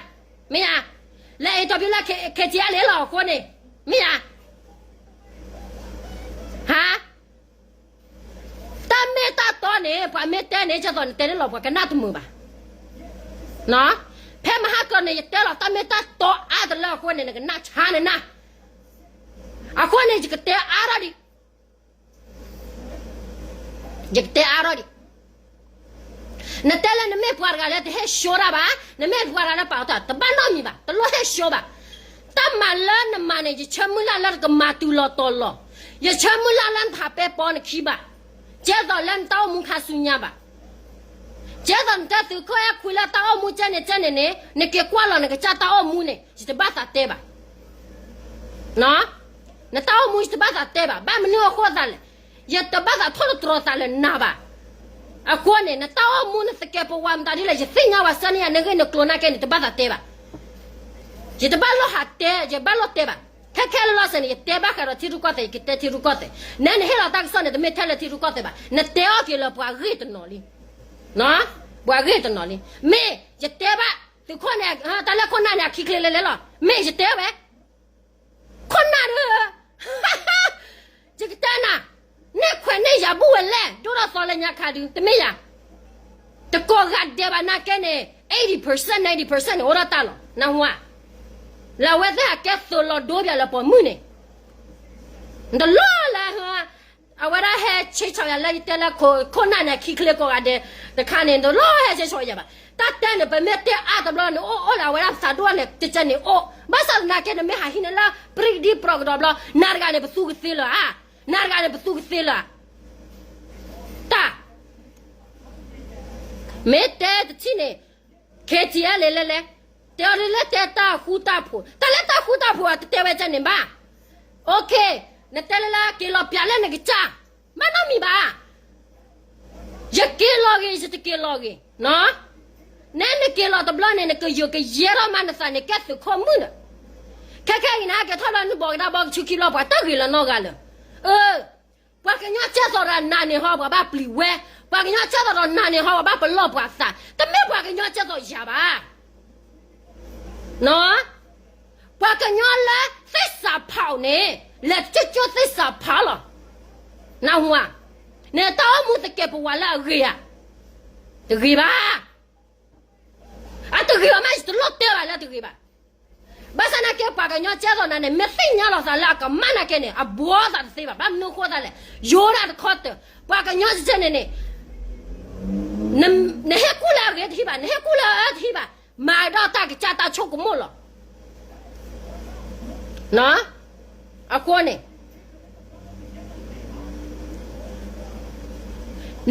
မ့ၢ်ဧါ. လၢအဲၣ်တီပူၤလၢ KTLA လီၤအဃိန့ၣ်, မ့ၢ်ဧါ. ဟါ, တၢ်မ့ၢ်တၢ်တီန့ၣ် ပှၤမ့ၢ်တဲန့ၣ် ကဲသိးနတဲန့ၣ်လီၤ ပှၤကနၣ်တမုာ်ဘၣ်. ဖဲမဟါကီန့ၣ် ယတဲလီၤ တၢ်မ့ၢ်တၢ်တီအါတလၢအဃိန့ၣ် နကနၣ်ဆါနနၢ်. အဃိန့ၣ် ယကတဲအါထီၣ်ဒံး ယကတဲအါထီၣ်ဒံး. နတဲလၢနမ့ၢ်ပှၤတဂၤလၢတဟဲရှုံးတၢ်ဘၣ်, နမ့ၢ်ပှၤတဂၤလၢပာ်အီၤတၢ် တဘၣ်နီတမံၤဘၣ်, တလိၣ်ဟဲရှုံးဘၣ်. တၢ်မၤလၢနမၤန့ၣ် ယဆၢမုၢ်လၢ်လၢနကမၤတူၢ်လိာ်တီၤလိာ်, ယဆၢမုၢ်လၢ်လၢနဖးပဲပီနခံဘၣ်. ကဲသိးလၢနတၢ်အိၣ်မူခါဆူညါဘၣ်. ကဲသိးနတဲသုးခိၣ်အဲၣ်ခွံလၢတၢ်အိၣ်မူကဲန့ၣ်ကဲန့ၣ်န့ၣ် နက့ၤကွၢ်လီၤနကစၢ်တၢ်အိၣ်မူန့ၣ် ယတဘၣ်သးတဲဘၣ်. နတၢ်အိၣ်မူယတဘၣ်သးတဲဘၣ်, ဘၣ်မနုၤအဃိသးလဲၣ်, ယတဘၣ်သးထိၣ်သတြီၤသးလၢနၤဘၣ်. အဃိန့ၣ် နတၢ်အိၣ်မူနသကဲးပဝးမတၤဒ်လဲၣ် ယသ့ၣ်ညါဝဲစ့ၢ်န့ၣ်ယၤ နဂ့ၢ်နကျိၤနာ်က့န့ၣ် တဘၣ်သးတဲဘၣ်. ယတဘၣ်လိၣ်ဟးတဲ, ယဘၣ်လိၣ်တဲဘၣ်. ခဲခဲလၢာ်လီၤစဲးန့ၣ် ယတဲဘၣ်ဃးဒီးထံရူၢ်ကီၢ်သဲး ယကတဲထံရူၢ်ကီၢ်သဲး. နဲနဟ့ၣ်လီၤတၢ်ကစီၣ်န့ၣ် တမ့ၢ်ထဲလၢထံရူၢ်ကီၢ်သဲးဘၣ်, နတဲအီၣ်က့ၤလၢပှၤဂ့ၢ်တနီၤလံ. ပှၤဂ့ၢ်တနီၤလံ. မ့ၢ်ယတဲဘၣ်သုးခိၣ်န့ၣ် တၢ်လၢခိၣ်နၢ်န့ၣ် အခံချ့လဲလဲလီၤ. မ့ၢ်ယတဲဝဲ ခိၣ်နၢ်ဒုး ယကတဲနၤ, န့ၢ်ခွဲးန့ၢ်ယာ်ဘူၣ်ဝဲလဲၣ် ဒိၣ်ထီၣ်သီလၢညါခါဒုး တမ့ၢ်ယၤ, တကိးဂၤဒဲးဘၣ်နာ်က့န့ၣ် eighty percent, ninety percent န့ၣ် အိၣ်ဒီးတၢ်လီၤ နၢ်ဟူဧါ. လၢအဝဲသ့ၣ်ဟးကဲသိးလီၤဒိပၠးလၢပိာ်မုၣ်န့ၣ် တလီၤလၢ အဝဲဒၣ်ဟဲဆဲးဆီၣ်ယၤလၢယတဲလၢခိၣ်နၢ်န့ၣ် ခံချ့ကိးဂၤဒဲးတခါန့ၣ် တလီၤဟဲဆဲးဆီၣ်ယၤဘၣ်. တၢ်တဲန့ၣ် ပမ့ၢ်တဲအါတဘျီန့ၣ် အိၣ်အိၣ်လၢအဝဲဒၣ်သးဒိၣ်န့ၣ် ကကဲန့ၣ်အိၣ်, ဘၣ်ဆၣ်သနာ်က့န့ၣ် မ့ၢ်ဟးဟံးန့ၢ်လၢ ပြံဒံပြီးကဒီးဘျီ နၤတဂၤန့ၣ် ပသူကသ့လၢၤဧါ, နၤတဂၤန့ၣ် ပသူကသ့လၢၤဧါ. တၢ် မ့ၢ်တဲတထံၣ်န့ၣ် KTLA လဲၤလဲၤ, တဲအီၤဒ်လၢတဲတၢ်ဃူတၢ်ဖိး, တၢ်လၢတၢ်ဃူတၢ်ဖိးအတတဲဝဲကဲန့ၣ်ဘၣ်. Okay, နတဲလၢလၢက့ၤလီၤပၠးလၢနကစၢ်, ဘၣ်နီတမံၤဘၣ်. ယက့ၤလီၤဂ့ၤ ယတက့ၤလီၤဂ့ၤ, နဲနက့ၤလီၤတဘျီန့ၣ် နကယိာ်ကယဲထီၣ်မးနသးန့ၣ် ကဲသုးခိၣ်မုၣ်ဒီး, ခဲခဲအံၤန့ၣ် ဟဲက့ၤထီၣ်လၢနဘီကဒါဘီကဆူခံဘျီ ပှၤတဂ့ၤလၢၤနီတဂၤလၢၤ. အၢ ပှၤကညီကဲသိးဒီးနၤန့ၣ်ဟီ ပှၤဘၣ်ပျံၤဝဲ, ပှၤကညီကဲသိးဒီးနၤန့ၣ်ဟီ ပှၤဘၣ်ပလီၢ်ပှၤသး, တမ့ၢ်ပှၤကညီကဲသိးယၤဘၣ်. ပှၤကညီလၢသ့ၣ်စးဖးအီၤန့ၣ် လဲၤကၠိကၠိသ့ၣ်စးဖးလီၤ. နၢ်ဟူဧါ, နတၢ်အိၣ်မူသကဲးပဝးလၢအဂ့ၤဧါ, တဂ့ၤဘၣ်. အတဂ့ၤဘၣ်မး ယတလိၣ်တဲဘၣ်လၢတဂ့ၤဘၣ်. ဘၣ်ဆၣ်နာ်က့ ပှၤကညီကဲသိးနၤန့ၣ် မ့ၢ်သ့ၣ်ညါလီၤသးလၢအကမၣ်နာ်က့န့ၣ် အဘှီသးတသ့ဘၣ်. ဘၣ်မနုၤအဃိသးလဲၣ်, ယိၤဒၣ်တခီတၢၤ, ပှၤကညီကဲန့ၣ်န့ၣ် နဟ့ၣ်ကူၣ်လၢအဂ့ၤတဟံၣ်ဘၣ်, နဟ့ၣ်ကူၣ်လၢအအၢတဟံၣ်ဘၣ်, မၤဒီးတၢ်ကစၢ်တၢ်ဆိကမိၣ်လီၤ. အဃိန့ၣ်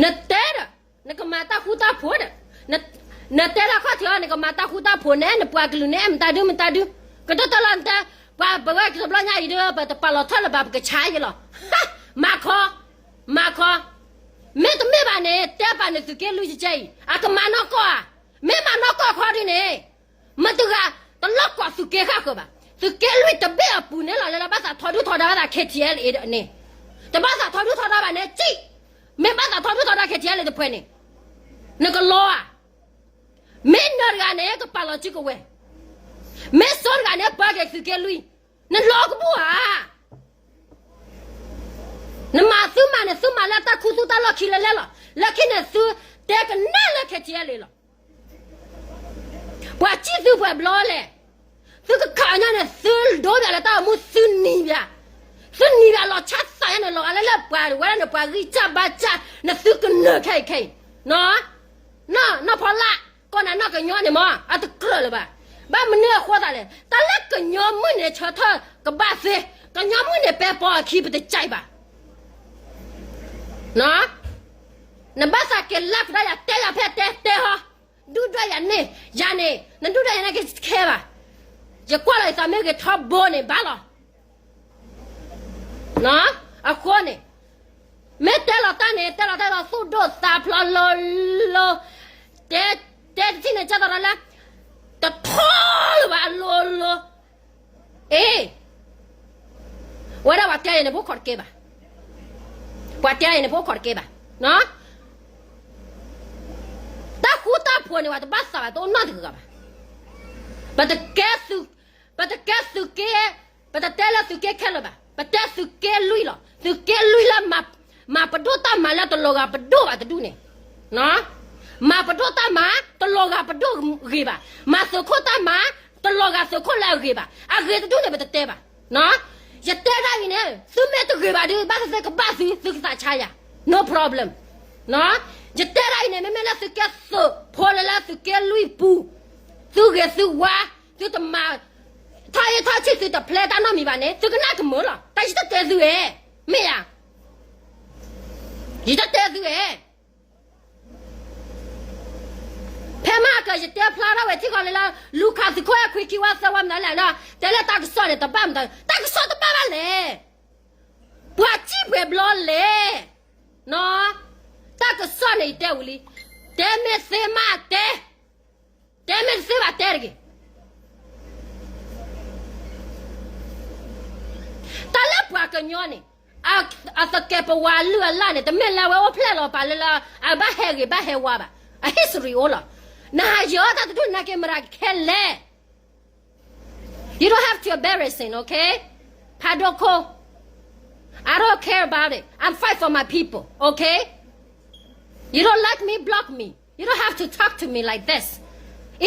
နတဲဒီး နကမၤတၢ်ဃူတၢ်ဖိးဒီး, နတဲတၢ်ခီၣ်ထံးအီၤ နကမၤတၢ်ဃူတၢ်ဖိးန့ၣ် နပှၤကလုာ်န့ၣ် အဲၣ်မတၤဒုမတၤဒု, ကတၢၢ်တၢၢ်လီၤနတဲ, ပှၤပဝဲကတဘျီညါအံၤဒီး ပတပာ်လီၤထၢၣ်လၢၤဘၣ် ပကဆါယလီၤ. မၤခီ, မၤခီ, မ့တမ့ၢ်ဘၣ်န့ၣ် တဲပာ်န့ၣ်သုးက့လွံၢ်ကဲအံၤ အကမၤနီၢ်ကီၢ်ဧါ, မ့ၢ်မၤနီၢ်ကီၢ်ခီဒုန့ၣ် မတဂၤ တလိၣ်ကွၢ်သုးက့ဃၣ်ဃၢၤဘၣ်. သုးက့လွံၢ်တဘ့ၣ်အပူၤန့ၣ်လီၤ လၢလၢဘၣ်သးထီဒုၣ်ထီဒါဘၣ်သး KTLA န့ၣ်, တဘၣ်သးထီဒုၣ်ထီဒါဘၣ်န့ၣ် ကံၣ်, မ့ၢ်ဘၣ်သးထီဒုၣ်ထီဒါ KTLA တဖှဲးန့ၣ် နကလီဧါ. မ့ၢ်နၢၤတဂၤန့ၣ် ကပာ်လီၤစုကဝဲၤ, မ့ၢ်စီတဂၤန့ၣ် ပၢက့ၤသုးက့လွံၢ်, နလီၤကဘူၣ်ဧါ. နမၤသုမၤန့ၣ် သုမၤလၢတၢ်ခူသူၣ်တၢ်လီၢ်ခံလဲၣ်လဲၣ်လီၤ. လၢခံန့ၣ် သုတဲကနၣ်လၢ KTLA လီၤ. ပှၤစံၣ်သုပှဲၤဘျီလဲၣ်, သုကခးအီၤညါန့ၣ် သုဒိပၠးလၢတၢ်အိၣ်မူ သုနံၤပၠး, သုနံၤပၠးလီၤဆါသးညါန့ၣ် လီၤဂာ်လၢလၢပှၤဝဲဒၣ်န့ၣ် ပှၤဂံၢ်စၢ်ဘါစၢ် နသုကနၢၤခဲအံၤခဲအံၤ, နီၢ်ဖီလာ် ကီၢ်နၤနီၢ်ကညီန့ၣ်မ့ၢ် အတကြၢးလၢၤဘၣ်. ဘၣ်မနုၤအဃိသးလဲၣ်, တၢ်လၢကညီမုၣ်န့ၣ် ဆၢထၢၣ်ကဘၣ်သ့, ကညီမုၣ်န့ၣ် ပဲပီအခံ ပတကြိုက်ဘၣ်. နဘၣ်သးက့ၤလၢကဒါယၤ တဲယၤဖဲတဲတဲဟီ, ဒုၣ်ဒွဲၣ်ယၤန့ၣ်, ယၤန့ၣ် နဒုၣ်ဒွဲၣ်ယၤန့ၣ် ကခဲဘၣ်. ယကွၢ်လီၤယသးမ့ၢ်ဂ့ၤထီဘိန့ၣ်ဘၣ်လီၤ. အဃိန့ၣ် မ့ၢ်တဲလီၤတၢ်န့ၣ် တဲလီၤတၢ်ဒီးသူၣ်ဒိၣ်သးဖျိးလိၤလိၤ, တဲ, တဲတထံၣ်န့ၣ် ကၢ်သီးလၢ တထီလၢၤဘၣ်အလိၤလိၤ, အ့, ဝဲဒၣ်ပှၤတဲယၤန့ၣ် ဖိခိးတကဲဘၣ်, ပှၤတဲယၤန့ၣ် ဖိခိးတကဲဘၣ်, တၢ်ဃူတၢ်ဖိးန့ၣ် ပှၤတဘၣ်သးဘၣ် တအိၣ်နီတဂၤဘၣ်. ပတကဲသုး, ပတကဲသုးက့, ပတတဲလၢသုးက့ခဲလၢာ်ဘၣ်, ပတဲသုးက့လွံၢ်လီၤ. သုးက့လွံၢ်လၢ မၤပဒိၣ်တၢ်မၤလၢတလီၤဂာ်ပဒိၣ်ဘၣ်တဒူၣ်န့ၣ်, မၤပဒိၣ်တၢ်မၤ တလီၤဂာ်ပဒိၣ်ဂ့ၤဘၣ်, မၤသုးခိၣ်တၢ်မၤ တလီၤဂာ်သုးခိၣ်လၢအဂ့ၤဘၣ်. အဂ့ၤတဒူၣ်န့ၣ် ပတတဲဘၣ်. ယတဲဒၣ်အံၤန့ၣ် သုမ့ၢ်တဂ့ၤဘၣ်ဒီး ဘၣ်သ့ၣ်သ့ၣ်ကဘၣ်သု, သုကသးဆါယၤ, no problem. ယတဲဒၣ်အံၤန့ၣ် မ့မ့ၢ်လၢသုးက့သုးဖိလၢလၢသုးက့လွံၢ်ပူၤ, သုဂ့ၤသုဝါ, သုတမၤ, ထီၣ်အ့ၣ်ထီၣ်ဆံၣ် သုတဖျဲတၢ်နီတမံၤဘၣ်န့ၣ် သုကနၣ်ကမၢလီၤ. တၢ်ယတတဲသုဧါ, မ့ၢ်ဧါ, ယတတဲသုဧါ. ဖဲမဟါက ယတဲဖျါထီၣ်ဝဲထံကီၢ်လၢလၢ လူၤခးသုးခိၣ်အဲၣ်ခွံခံဝါသၢဝါမနုၤလဲၣ်နီၤ, တဲလၢတၢ်ကစီၣ်န့ၣ် တဘၣ်မတၤ, တၢ်ကစီၣ်တဘၣ်ဘၣ်လဲၣ်. ပှၤစံၣ်ပှဲၤဘျီလဲၣ်. တၢ်ကစီၣ်န့ၣ် ယတဲဝံၤလံ, တဲမ့ၢ်သ့မးတဲ, တဲမ့ၢ်တသ့ဘၣ်တဲတဂ့ၤ. တၢ်လၢပှၤကညီန့ၣ် အသကဲးပဝးအလုၢ်အလၢ်န့ၣ် တမ့ၢ်လၢအဝဲအိၣ်ဖျဲၣ်လီၤပာ်လၢလၢ အဘၣ်ဟဲဂ့ၤဘၣ်ဟဲဝါဘၣ်. အ history အိၣ်လီၤ. နဟးယၢၤတၢ်တဒူၣ်နာ်က့ မတၤကခဲလဲၣ်. You don't have to embarrassing, okay? ဖးဒိၣ်ခိၣ်, I don't care about it. I'm fight for my people, okay? You don't like me, block me. You don't have to talk to me like this.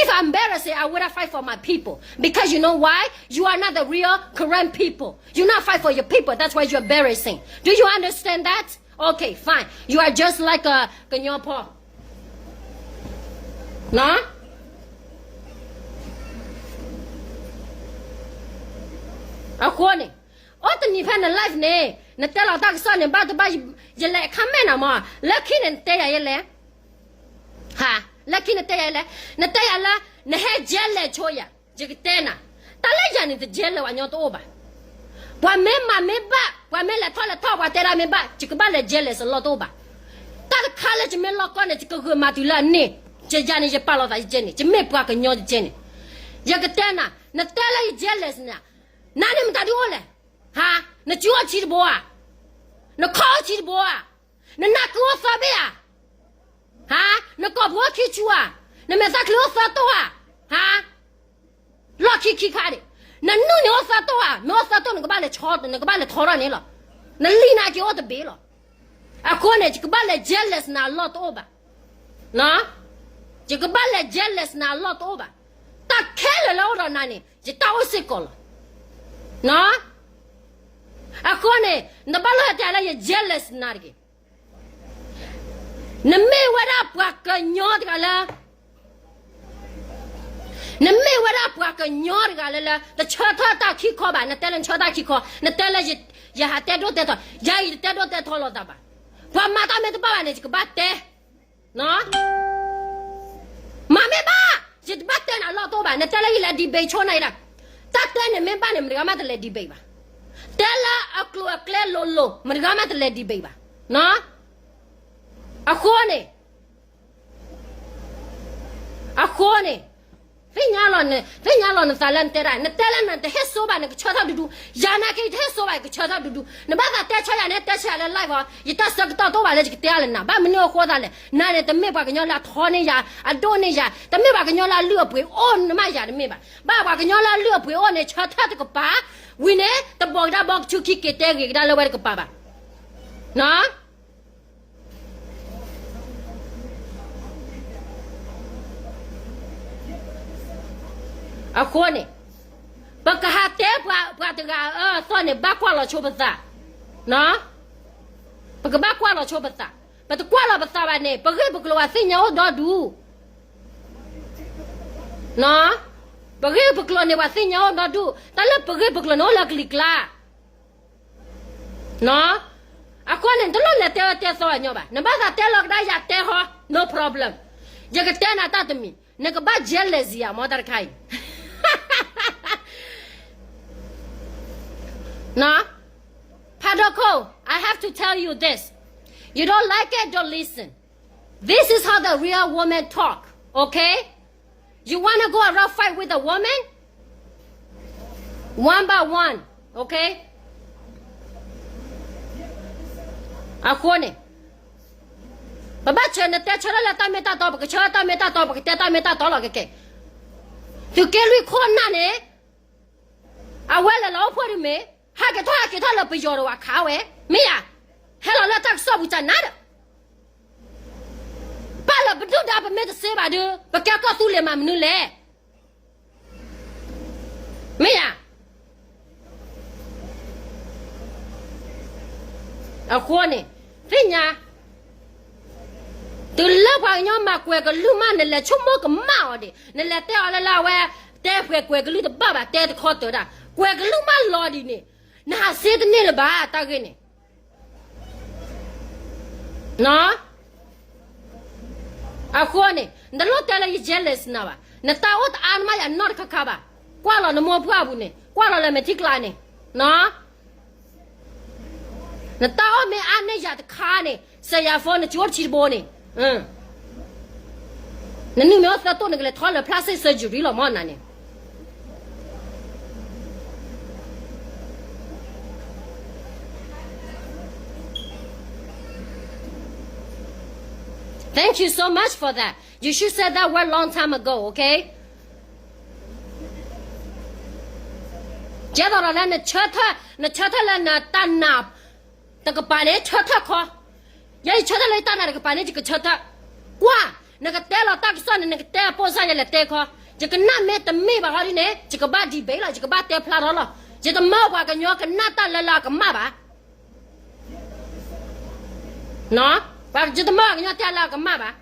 If I'm embarrassing, I would have fight for my people. Because you know why? You are not the real Karen people. You not fight for your people. That's why you're embarrassing. Do you understand that? Okay, fine. You are just like a ကညီဖိ. အဃိန့ၣ် အိၣ်တနံၤဖဲန live န့ၣ် နတဲလီၤတၢ်ကစီၣ်န့ၣ် ဘၣ်တဘၣ် ယလဲၤ comment နၤမး, လၢခံန့ၣ် နတဲယၤယဲလဲၣ်, ဟါ, လၢခံနတဲယၤယဲလဲၣ်, နတဲယၤလၢ နဟဲ jealous ဆိယၤ, ယကတဲနၤ, တၢ်လၢယၤန့ၣ် တ jealous ဝဲညီတအိၣ်ဘၣ်. ပှၤမ့ၢ်မၤမ့ၢ်ဘၣ်, ပှၤမ့ၢ်လဲၤထီၣ်လဲၤထီၣ် ပှၤတဲဒၣ်မ့ၢ်ဘၣ်, ယကဘၣ်လဲၤ jealous အလီၢ်တအိၣ်ဘၣ်. တၢ်တခါလၢယမ့ၢ်လီၢ်ကီၢ်န့ၣ် ယကဂုာ်မၤတုၤလၢအန့ၣ်, ယၤန့ၣ် ယပာ်လီၤသးယကဲန့ၣ်, ယမ့ၢ်ပှၤကညီယကဲန့ၣ်, ယကတဲနၤ, နတဲလၢယ jealous န့ၣ်, နၤန့ၣ်မတၤဒုအိၣ်လဲၣ်, ဟါ, နစုအိၣ်ဆံတဘိဧါ, နခီၣ်အိၣ်ဆံတဘိဧါ, နနၢ်ကုအိၣ်သၢဘ့ၣ်ဧါ, ဟါ, နကိာ်ပူၤအိၣ်ခံဆူဧါ, နမဲာ်သၣ်ချံအိၣ်သၢတိၢ်ဧါ, ဟါ, လီၢ်ခံခံခါဒံး, နနုၢ်န့ၣ်အိၣ်သၢတိၢ်ဧါ, မ့ၢ်အိၣ်သၢတိၢ် နကဘၣ်လဲၤဆီ, နကဘၣ်လဲၤထီထီၣ်န့ၣ်လီၤ. နလံာ်နာ်က့အိၣ်တဘ့ၣ်လီၤ. အဃိန့ၣ် ယကဘၣ်လဲၤ jealous နၤအလီၢ်တအိၣ်ဘၣ်. ယကဘၣ်လဲၤ jealous နၤအလီၢ်တအိၣ်ဘၣ်. တၢ်ခဲလၢာ်လၢအိၣ်ဒီးနၤန့ၣ် ယတၢ်အိၣ်စ့ၢ်ကီးလီၤ. အဃိန့ၣ် နဘၣ်လိၣ်ဟဲတဲလၢယ jealous နၤတဂ့ၤ. နမ့ၢ်ဝဲဒၣ်ပှၤကညီတဂၤလၢ နမ့ၢ်ဝဲဒၣ်ပှၤကညီတဂၤလၢလၢ တဆၢထၢၣ်တၢ်ခံခီဘၣ်, နတဲလၢနဆၢထၢၣ်ခံခီ, နတဲလၢယဟးတဲဒိၣ်တဲထီ, ယၤအံၤတတဲဒိၣ်တဲထီလိာ်သးဘၣ်. ပှၤမၤတၢ်မ့ၢ်တဘၣ်ဘၣ်န့ၣ် ယကဘၣ်တဲ, မၤမ့ၢ်ဘၣ်, ယတဘၣ်တဲနၤလီၢ်တိၢ်ဘၣ်, နတဲလၢယလဲၤ debate ဆိနၤအံၤဒၣ်, တၢ်တဲန့ၣ်မ့ၢ်ဘၣ်န့ၣ် မတဂၤမးတလဲၤ debate ဘၣ်. တဲလၢအကျိၤအကျဲလိၤလိၤ မတဂၤမးတလဲၤ debate ဘၣ်. အဃိန့ၣ် အဃိန့ၣ် သ့ၣ်ညါလီၤနသးလၢနတဲဒၣ်, နတဲလၢနတဟ့ၣ်စိဘၣ် နကဆၢထၢၣ်ဒူဒူ, ယၤနာ်က့ ယတဟ့ၣ်စိဘၣ် ယကဆၢထၢၣ်ဒူဒူ, နဘၣ်သးတဲဆၢယၤန့ၣ် တဲဆၢယၤလၢ live အီၤ, ယတၢ်ဆၢကတီၢ်တအိၣ်ဘၣ်လၢယကတဲအါလၢနၤ, ဘၣ်မနုၤအဃိသးလဲၣ်, နၤန့ၣ် တမ့ၢ်ပှၤကညီလၢအထီန့ၢ်ယၤ အဒိၣ်န့ၢ်ယၤ, တမ့ၢ်ပှၤကညီလၢအလုၢ်အပှ့ၤအိၣ်နမးယၤတမ့ၢ်ဘၣ်, ဘၣ်ပှၤကညီလၢအလုၢ်အပှ့ၤအိၣ်န့ၣ် ဆၢထၢၣ်တကပၤ, ဝံၤန့ၣ် တဘီကဒါဘီကဆူခံက့ၤတဲဂ့ၤကဒါလၢဝဲတကပၤဘၣ်. အဃိန့ၣ် ပကဟးတဲပှၤတဂၤအၢအသီန့ၣ် ဘၣ်ကွၢ်လီၤဆိပသး, ပကဘၣ်ကွၢ်လီၤဆိပသး, ပတကွၢ်လီၤပသးဘၣ်န့ၣ် ပဂ့ၢ်ပကျိၤပှၤသ့ၣ်ညါအိၣ်ဒီဒူၣ်, ပဂ့ၢ်ပကျိၤန့ၣ် ပှၤသ့ၣ်ညါအိၣ်ဒီဒူၣ်, တၢ်လၢပဂ့ၢ်ပကျိၤန့ၣ်အိၣ်လၢကလံၤကျါ အဃိန့ၣ် နတလိၣ်လဲၤတဲအၢတဲသီအညီဘၣ်, နဘၣ်သးတဲလီၤကဒါယၤတဲဟီ, no problem, ယကတဲနၤတၢ်တမံၤ, နကဘၣ် jealous ယၤမ့ၢ်တၢ်တခါအံၤ ဖးဒိၣ်ခိၣ်, I have to tell you this. You don't like it, don't listen. This is how the real woman talk, okay? You wanna go around fight with a woman? One by one, okay? အဃိန့ၣ် ပဘၣ်ဆၢ နတဲဆၢထၢၣ်လၢတၢ်မ့ၢ်တၢ်တီ, ပကဆၢထၢၣ်တၢ်မ့ၢ်တၢ်တီ, ပကတဲတၢ်မ့ၢ်တၢ်တီလီၤကကဲ. သုးက့လွံၢ်ခိၣ်နၢ်န့ၣ် အဝဲလဲၤလီၤအိၣ်ဖှိၣ်ဒုးမ့ၢ် ဟဲက့ၤထီၣ်ဟဲက့ၤထီၣ်လၢပယီၤဒီးဝဲခးဝဲ, မ့ၢ်ဧါ, ဟဲလီၤလၢတၢ်ကစီၣ်ပူၤတနၤဒီး ပၢ်လၢပဒုၣ်ဒါပမ့ၢ်တစ့ဘၣ်ဒီး ပကဲကီၢ်သူလ့ၤမးမနုၤလဲၣ်. မ့ၢ်ဧါ. အဃိန့ၣ် သ့ၣ်ညါ တုၤလၢပှၤကညီမၤကွဲးကလုၢ်မး နလဲၤဆိကမိၣ်ကမၣ်အီၤဒံး, နလဲၤတဲအီၤလၢလၢအဝဲ တဲပှဲၤကွဲးကလုၢ်တဘၣ်ဘၣ်, တဲတခီတၢၤဒၣ်, ကွဲးကလုၢ်မးလီၤဒံးန့ၣ်, နဟးစ့တန့ၢ်လၢၤဘၣ် တၢ်ဂ့ၢ်န့ၣ် အဃိန့ၣ် နတလိၣ်တဲလၢယ jealous နၤဘၣ်, နတၢ်အိၣ်တအါနမးယၤနီတခါခါဘၣ်, ကွၢ်လီၤနမိၢ်ပှၢ်ပူၤန့ၣ်, ကွၢ်လီၤလၢမဲာ်ထံကျါန့ၣ်, နတၢ်အိၣ်မ့ၢ်အါန့ၢ်ယၤတခါန့ၣ် စဲးယၤ phone နကၠိတဆံတဘိန့ၣ်, နနုာ်မ့ၢ်အိၣ်သၢတိၢ် နကလဲၤထီၣ်လၢ plastic surgery လီၤမ့ၢ်နၤန့ၣ် Thank you so much for that. You should said that word long time ago, okay? ကဲသိးဒီးလၢနဆၢထၢၣ်, နဆၢထၢၣ်လၢနတၢ်နာ်တကပၤန့ၣ် ဆၢထၢၣ်ခီ, ယဲယဆၢထၢၣ်လၢယတၢ်နာ်တကပၤန့ၣ် ယကဆၢထၢၣ်, ကွၢ်, နကတဲလီၤတၢ်ကစီၣ်န့ၣ် နကတဲအပိၢ်စၢ်ယလဲၤတဲခီ, ယကနၣ်မ့ၢ်တမ့ၢ်ဘၣ်ဟီဒ်န့ၣ် ယကဘၣ် debate လီၤ, ယကဘၣ်တဲဖျါထီၣ်လီၤ, ယတမၢပှၤကညီကနၣ်တၢ်လၢလၢအကမၣ်ဘၣ် ယတမၢပှၤကညီတဲလၢအကမၣ်ဘၣ်.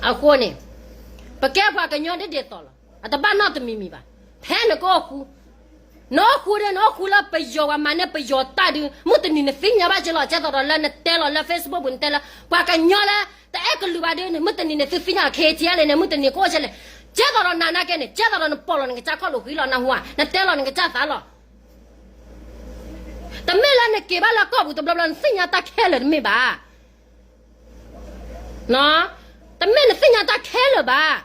အဃိန့ၣ် ပကဲပှၤကညီဒ်ဒ်သိးလီၤ, အတဘၣ်နီတမံၤမံၤဘၣ်. ဖဲနကအိၣ်ဃူ, နအိၣ်ဃူဒီး နအိၣ်ဃူလၢပယီၤပှၤမၤန့ၢ်ပယီၤတၢ်ဒုး မုၢ်တနံၤနသ့ၣ်ညါဘၣ်က့ၤလီၤ. ကဲသိးဒီးလၢနတဲလီၤလၢ Facebook ပူၤ နတဲလၢ ပှၤကညီလၢတအဲၣ်ကလုာ်ဘၣ်ဒုး မုၢ်တနံၤန့ၣ် သုသ့ၣ်ညါ KTLA န့ၣ် မုၢ်တနံၤကအိၣ်ကဲလဲၣ်. ကဲသိးဒီးနၤနာ်က့န့ၣ် ကဲသိးဒီးနပိာ်လီၤ နကစၢ်ခီၣ်လိာ်ဃံလီၤ နဟူဧါ, နတဲလီၤနကစၢ်သးလီၤ. တမ့ၢ်လၢနက့ၤဘၣ်လၢကီၢ်ပူၤတဘျီဘျီ နသ့ၣ်ညါတၢ်ခဲလၢာ်တမ့ၢ်ဘၣ်. တမ့ၢ်နသ့ၣ်ညါတၢ်ခဲလၢာ်ဘၣ်.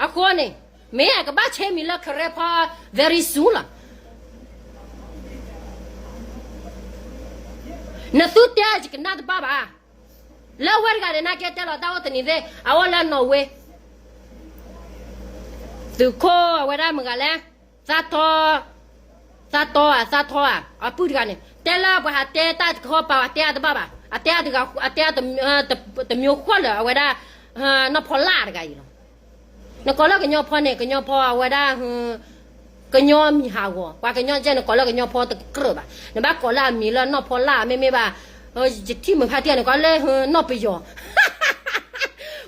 အဃိန့ၣ် မ့ၢ်အကဘၣ်ဆဲးမံၤလၢ Karen ဖီ very soon လီၤ. နသုတဲယကနၣ်တဘၣ်ဘၣ်. လၢဝဲတဂၤန့ၣ် နာ်က့တဲလီၤတၢ်အိၣ်တနံၤသ့ၣ် အအိၣ်လၢနီၣ်ဝ့ သုးခိၣ်အဝဲဒၣ်မုၢ်ဂၤလဲၣ် သးထီ, သးထီဧါ သးထီဧါ အပုၢ်တဂၤန့ၣ် တဲလၢပှၤဟးတဲတၢ်တခီပၤ အတဲအတဘၣ်ဘၣ်. အတဲအတဂၤ အတဲတမျိုးဃီလၢအဝဲဒၣ် နီၢ်ဖီလာ်တဂၤအံၤလီၤ. နကိးလၢကညီဖီန့ၣ် ကညီဖီအဝဲဒၣ် ကညီမံၤဟးဂီၤ, ပှၤကညီကဲန့ၣ် ကိးလၢကညီဖိတကြၢးဘၣ်, နဘၣ်ကိးလၢအမံၤလၢနီၢ်ဖီလာ် မ့မ့ၢ်ဘၣ်, ယထံၣ်မုာ်ဖးတံၢ်န့ၣ် ကိးလၢနီၢ်ပယီၤ,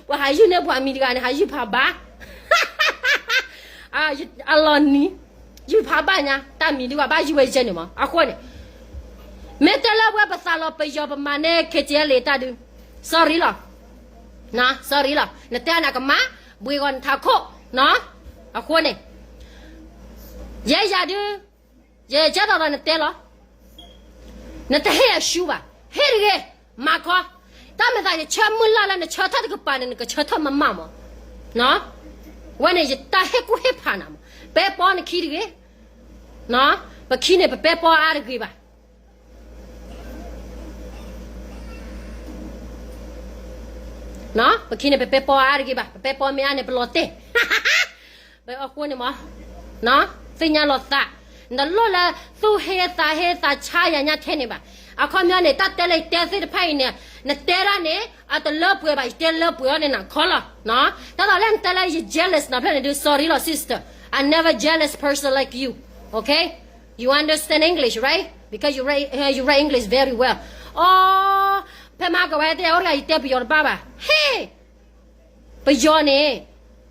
ပှၤဟးယုၢ်န့ၢ်ပှၤမံၤတဂၤန့ၣ် ဟးယုၢ်ဖးဘၣ်, အလီၤနံၤ, ယုၢ်ဖးဘၣ်ညါ တၢ်မံၤဒုးဘၣ် ဘၣ်ယုၢ်ဝဲယဲန့ၣ်မး အဃိန့ၣ် မ့ၢ်တဲလၢပဝဲပသးလီၤပယီၤပမၤန့ၢ် ခ့ကၠဲလ့တၢ်ဒုး, sorry လီၤ, sorry လီၤ, နတဲနကမၣ်, ဘှ့းဂီၤနထးခိၣ်, အဃိန့ၣ် ယဲယၤဒုး, ယကဲသိးဒီးနတဲလီၤ, နတဟ့ၣ်အရှုံးဘၣ်, ဟ့ၣ်တဂ့ၤ, မၤခီ, တၢ်မ့ၢ်သးယဆၢမုၢ်လၢ်လၢနဆၢထၢၣ်တကပၤန့ၣ် နကဆၢထၢၣ်မးမးမး, ဝဲန့ၣ်ယတၢ်ဟ့ၣ်ကူၣ်ဟ့ၣ်ဖးနၤမး, ပဲပီနခံတဂ့ၤ, ပခံန့ၣ် ပပဲပီအါတဂ့ၤဘၣ် ပခံန့ၣ် ပပဲပီအါတဂ့ၤဘၣ်, ပပဲပီမ့ၢ်အါန့ၣ် ပလီၤတဲာ်, ပအဃိန့ၣ်မး, သ့ၣ်ညါလီၤသး, နတလိၣ်လၢ သူၣ်ဟ့သးဟ့သးဆါယၤညါထဲန့ၣ်ဘၣ်, အခီပညီန့ၣ် တၢ်တဲလၢယတဲသ့ၣ်တဖၣ်အံၤန့ၣ်, နတဲဒၣ်န့ၣ် အတလၢပှဲၤဘၣ်, ယတဲလၢပှဲၤအီၤန့ၣ်နၤခီလီၤ, တၢ်သိးလၢနတဲလၢယ jealous နဖျၢၣ်န့ၣ်ဒုး sorry လီၤ sister, I never jealous person like you, okay? You understand English, right? Because you write, uh, you write English very well. အိ, ဖဲမၤကဝဲတဲအီၤတဂၤ ယတဲပယီၤတဘၣ်ဘၣ်. ဟ့ၣ်, ပယီၤန့ၣ်,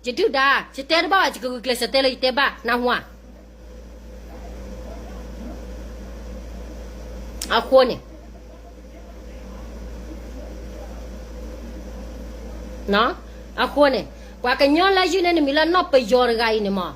ယဒုၣ်ဒါ, ယတဲတဘၣ်ဘၣ် ယကဂုာ်ကျဲးစၢးတဲလၢယတဲဘၣ် နၢ်ဟူဧါ. အဃိန့ၣ် အဃိန့ၣ် ပှၤကညီလၢယုၢ်န့ၢ်နမံၤလၢနီၢ်ပယီၤတဂၤအံၤန့ၣ်မး,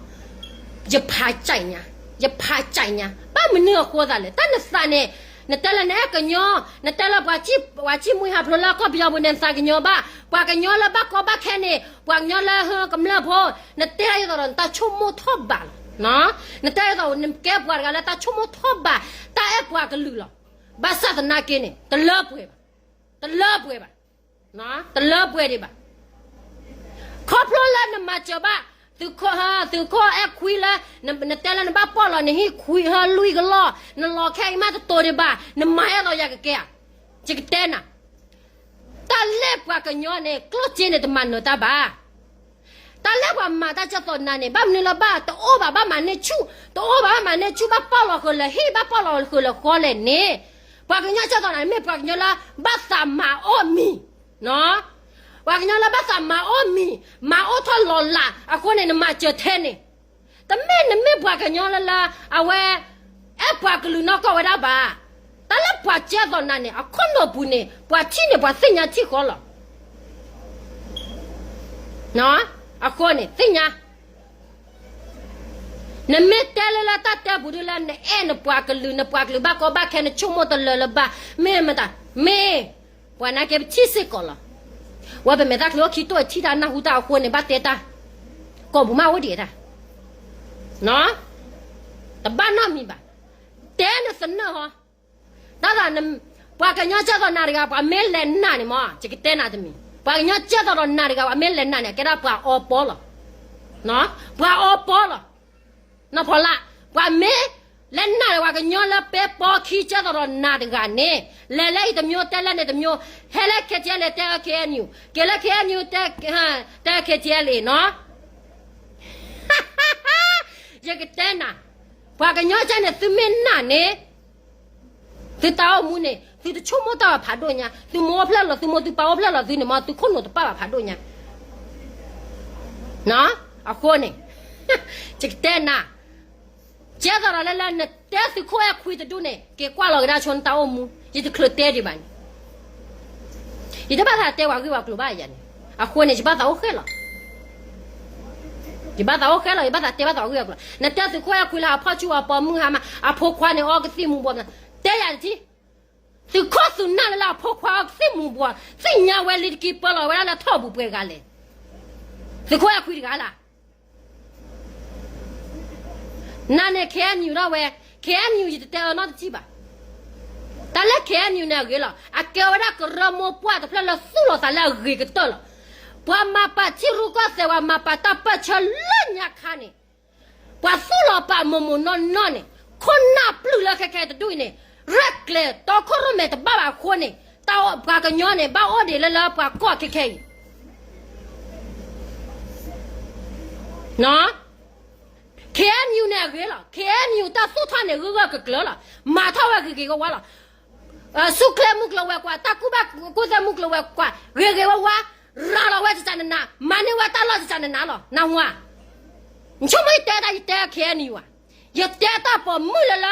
ယဖးကၠဲးညါ, ယဖးကၠဲးညါ, ဘၣ်မနုၤအဃိသးလဲၣ်. တၢ်နသးန့ၣ်, နတဲလၢနအဲၣ်ကညီ, နတဲလၢပှၤ, ပှၤကံၣ်မှံဟးဖျိးလၢကီၢ်ပယီၤပူၤန့ၣ် နသးကညီၤဘၣ်, ပှၤကညီလၢဘၣ်ကီဘၣ်ခဲန့ၣ်, ပှၤကညီလၢဟၢကမျၢၢ်ဖိ, နတဲဒ်သိးဒီးနတၢ်ဆိကမိၣ်ထီၣ်ဘးလီၤ. နတဲဒ်သိးနကဲပှၤတဂၤလၢတၢ်ဆိကမိၣ်ထီၣ်ဘး, တၢ်အဲၣ်ပှၤကလုာ်လီၤ. ဘၣ်ဆၣ်သနာ်က့န့ၣ် တလၢပှဲၤဘၣ်, တလၢပှဲၤဘၣ်. တလၢပှဲၤဒံးဘၣ်. ခီဖျိလၢနမၤစၢၤဘၣ်, သုးခိၣ်အဲၣ်ခွံလၢ, နတဲလၢနဘၣ်ပီၣ်လီၤနဟံၣ်ခွံဟၢလွံၢ်ကလီၢ်, နလီၤခဲအံၤမးတတိၤဒံးဘၣ်, နမၤအဲၣ်ဒိးယၤကကဲဧါ. ယကတဲနၤ, တၢ်လၢပှၤကညီန့ၣ် ကျိၣ်စ့န့ၣ်တမၤနၢၤတၢ်ဘၣ်. တၢ်လၢပှၤမၤတၢ်ကၢသိးနၤန့ၣ် ဘၣ်မနုၤလၢဘၣ်တအိၣ်ဘၣ်, ဘၣ်မၤန့ၢ်ဆူၣ်, တအိၣ်ဘၣ် ဘၣ်မၤန့ၢ်ဆူၣ်, ဘၣ်ပီၣ်လီၤဃုာ်လၢဟံၣ်, ဘၣ်ပီၣ်လီၤဃုာ်လၢဃီလဲၣ်န့ၣ်, ပှၤကညီကၢသိးနၤန့ၣ် မ့ၢ်ပှၤကညီလၢဘၣ်သးမၤအီၣ်မံၤ, ပှၤကညီလၢဘၣ်သးမၤအီၣ်မံၤ, မၤအိၣ်ထီၣ်လီၤလး, အဃိန့ၣ် နမၤစၢၤထဲန့ၣ်, တမ့ၢ်နမ့ၢ်ပှၤကညီလၢလၢ, အဝဲ, အဲၣ်ပှၤကလုာ်နီၢ်ကီၢ်ဝဲဒၣ်ဘၣ်. တၢ်လၢပှၤကၢသိးနၤန့ၣ် အခိၣ်နူာ်ပူၤန့ၣ် ပှၤထံၣ်န့ၣ် ပှၤသ့ၣ်ညါထံၣ်ဃီလီၤ. အဃိန့ၣ် သ့ၣ်ညါ, နမ့ၢ်တဲလၢလၢတၢ်တဲပူၤဒုလၢ နအဲၣ်နပှၤကလုာ်, နပှၤကလုာ်ဘၣ်ကီဘၣ်ခဲ, နဆိကမိၣ်တလၢာ်လၢၤဘၣ်, မ့ၢ်မတၤ, မ့ၢ်, ပှၤနာ်က့ပထံၣ်စ့ၢ်ကီးလီၤ. ဝဲပမဲာ်တၢ်ချံအိၣ်ခံတိၢ်ထံၣ်တၢ်နၢ်ဟူတၢ်အဃိန့ၣ် ဘၣ်တဲတၢ်, ကိာ်ပူၤမးအိၣ်ဒံးတၢ်, တဘၣ်နီတမံၤဘၣ်. တဲနသနၢၣ်ဟီ, တၢ်သး, ပှၤကညီကၢသိးနၤတဂၤ ပှၤမ့ၢ်လဲၤနာ်န့ၣ်မး, ယကတဲနၤတမံၤ, ပှၤကညီကၢသိးဒီးနၤတဂၤ ပှၤမ့ၢ်လဲၤနာ်န့ၣ် အကဲဒၣ်ပှၤအီပီလီၤ. ပှၤအီပီလီၤ. နီၢ်ဖီလာ်, ပှၤမ့ၢ်လဲၤနာ်န့ၣ် ပှၤကညီလၢပဲပီခံကၢသိးဒီးနၤတဂၤန့ၣ်, လဲၤလၢအံၤတမျိုး တဲလၢန့ၣ်တမျိုး, ဟဲလၢ KTLA တဲ KNU, က့ၤလၢ KNU တဲ, တဲ KTLA နီၤ. ယကတဲနၤ, ပှၤကညီကၢန့ၣ် သုမ့ၢ်နာ်န့ၣ် သုတၢ်အိၣ်မူန့ၣ် သုတဆိကမိၣ်တၢ်ဘၣ်ဖးဒိၣ်ညါ, သုမိၢ်အိၣ်ဖျဲၣ်လီၤသုမိၢ်, သုပၢ်အိၣ်ဖျဲၣ်လီၤသုန့ၣ်မး, သုခိၣ်နူာ်တပၣ်ဘၣ်ဖးဒိၣ်ညါ. အဃိန့ၣ်, ယကတဲနၤ, ကဲသိးဒီးလၢလၢနတဲသုးခိၣ်အဲၣ်ခွံတဒူၣ်န့ၣ် က့ၤကွၢ်လီၤကဒါဆိနတၢ်အိၣ်မူ, ယတချုးတဲဒံးဘၣ်န့ၣ်. ယတဘၣ်သးတဲပှၤဂ့ၢ်ပှၤကျိၤဘၣ်ယၤန့ၣ်, အဃိန့ၣ် ယဘၣ်သးအိၣ်ဃဲလီၤ. ယဘၣ်သးအိၣ်ဃဲလီၤ, ယဘၣ်သးတဲဘၣ်သးဂ့ၢ်အကျိၤ, နတဲသုးခိၣ်အဲၣ်ခွံလၢအဖီၣ်ဆူၣ်အပိာ်မုၣ်ဟါမး, အဖိခွါန့ၣ်အီကသံၣ်မူၤဘှီး, တဲယၤတထံၣ်, သုးခိၣ်သုးနၢ်လၢလၢအဖိခွါအီကသံၣ်မူၤဘှီး, သ့ၣ်ညါဝဲလံတက့ၢ်ပၢလီၤဝဲဒၣ်လၢထီၣ်ပူၤပှဲၤဂၤလဲၣ်. သုးခိၣ်အဲၣ်ခွံတဂၤလၢ နၤန့ၣ် KNU ဒၣ်ဝဲ, KNU ယတတဲအၢနီတထံၣ်ဘၣ်. တၢ်လၢ KNU န့ၣ်အဂ့ၤလီၤ, အကဲဝဲဒၣ်ကရၢမိၢ်ပှၢ်တဖျၢၣ်လၢသူၣ်လီၤသးလၢအဂ့ၤကတၢၢ်လီၤ. ပှၤမၤပာ်ထံရူၢ်ကီၢ်သဲး, ပှၤမၤပာ်တၢ်ပၢၢ်ဆၢလၢညါခါန့ၣ်, ပှၤသူၣ်လီၤပာ်မိၢ်မိၢ်နီၢ်နီၢ်န့ၣ်, ခိၣ်နၢ်ပျုၢ်လၢခဲခဲတဒူၣ်အံၤန့ၣ်, ရဲၣ်ကျဲၤတီခိၣ်ရိၣ်မဲတဘၣ်ဘၣ်အဃိန့ၣ်, တၢ်ပှၤကညီန့ၣ် ဘၣ်အိၣ်ဒံးလၢလၢပှၤကီၢ်ခဲခဲအံၤ KNU န့ၣ် ဂ့ၤလီၤ. ခ့ၣ်အဲၣ်ယူၣ်တၢ်သူၣ်ထီၣ်န့ၣ် ဂၢၢ်ဂၢၢ်ကျၢၤကျၢၤလီၤ. မၤထီၣ်ဝဲဂ့ၤဂ့ၤဝါဝါလီၤ. ဆူၣ်ချ့မုၢ်ကျိၤဝဲၤကွာ်, တၢ်ကူၣ်ဘၣ်ကူၣ်သ့မုၢ်ကျိၤဝဲၤကွာ် ဂ့ၤဂ့ၤဝါဝါ, ရၤလီၤဝဲကကနနၤ, မၤန့ၢ်ဝဲတၢ်လီၢ်ကကနနၤလီၤ. နၢ်ဟူဧါ. နဆိကမိၣ်ယတဲတၢ် ယတဲခဲအံၤနံၤဝဲ, ယတဲတၢ်ပိာ်မုၣ်လၢလၢ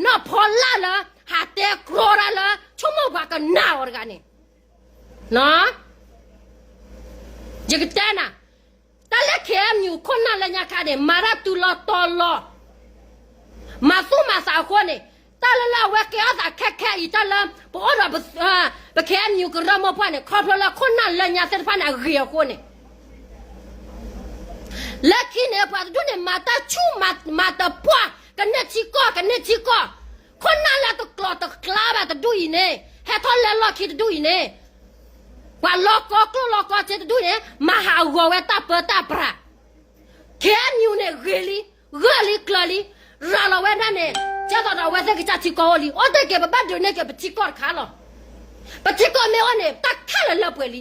နီၢ်ဖီလာ်လၢ ဟးတဲကြီတၢ်လၢ ဆိကမိၣ်ပှၤကနၣ်အီၤတဂၤန့ၣ် ယကတဲနၤ, တၢ်လၢ ခ့ၣ်အဲၣ်ယူၣ် ခိၣ်နၢ်လၢညါခါန့ၣ် မၤတၢ်တုၤလီၤတီၤလီၤ, မၤသူၣ်မၤသးအဃိန့ၣ်, တၢ်လၢလၢအဝဲကဲထီၣ်သးခဲခဲအံၤ တၢ်လၢပအိၣ်ဒီး ပ ခ့ၣ်အဲၣ်ယူၣ် ကရၢမိၢ်ပှၢ်န့ၣ် ခီဖျိလၢခိၣ်နၢ်လၢညါသ့ၣ်တဖၣ်န့ၣ် အဂ့ၤအဃိန့ၣ် လၢခံန့ၣ် ပှၤတဒူၣ်န့ၣ် မၤတၢ်ဆူၣ်မၤတပှၢ်, ကန့ၢ်ထံကီၢ် ကန့ၢ်ထံကီၢ်, ခိၣ်နၢ်လၢတကျိၤတကျါဘၣ်တဒူၣ်အံၤန့ၣ် ဟဲထီၣ်လဲၤလီၢ်ခံတဒူၣ်အံၤန့ၣ်, ပှၤလီၤကီကျိၣ်လီၤကီစ့တဒူၣ်န့ၣ် မၤဟးဂီၤဝဲတၢ်ပၢတၢ်ပြး, ခ့ၣ်အဲၣ်ယူၣ်န့ၣ် ဂ့ၤလံ, ဂၢၢ်လံကျၢၤလံ, ရၤလီၤဝဲဒၣ်န့ၣ်, ကဲသိးဒီးအဝဲသ့ၣ်ကစၢ်ထံကီၢ်အိၣ်လံ, အိၣ်တ့ၢ်က့ၤ ပဘၣ်ဒုးန့ၢ်က့ၤပထံကီၢ်တခါလီၤ. ပထံကီၢ်မ့ၢ်အိၣ်န့ၣ် တၢ်ခဲလၢာ်လၢပှဲၤလံ.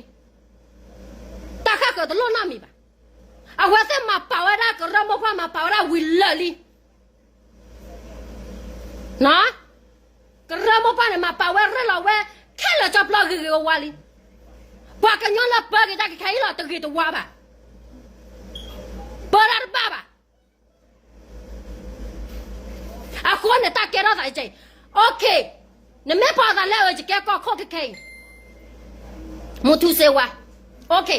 တၢ်ဃၣ်ဃၢၤတလိၣ်နီတမံၤဘၣ်. အဝဲသ့ၣ်မၤပာ်ဝဲဒၣ် ကရၢမိၢ်ပှၢ်မၤပာ်ဝဲဒၣ်ဝံၤလၢာ်လံ. ကရၢမိၢ်ပှၢ်န့ၣ် မၤပာ်ဝဲရဲၣ်လီၤဝဲ ခဲလၢာ်ကၠီပျီဂ့ၤဂ့ၤဝါဝါလံ. ပှၤကညီလၢပၢက့ၤတၢ်ခဲခဲအံၤလီၤ တဂ့ၤတဝါဘၣ်, ပၢတၢ်တဘၣ်ဘၣ်. အဃိန့ၣ် တၢ်ကဲထီၣ်သးအံၤ, OK, နမ့ၢ်ဖီသးလၢအၢ ယကဲကီၢ်ခိၣ်ခဲခဲအံၤ, မူထူစ့ဝါ, OK,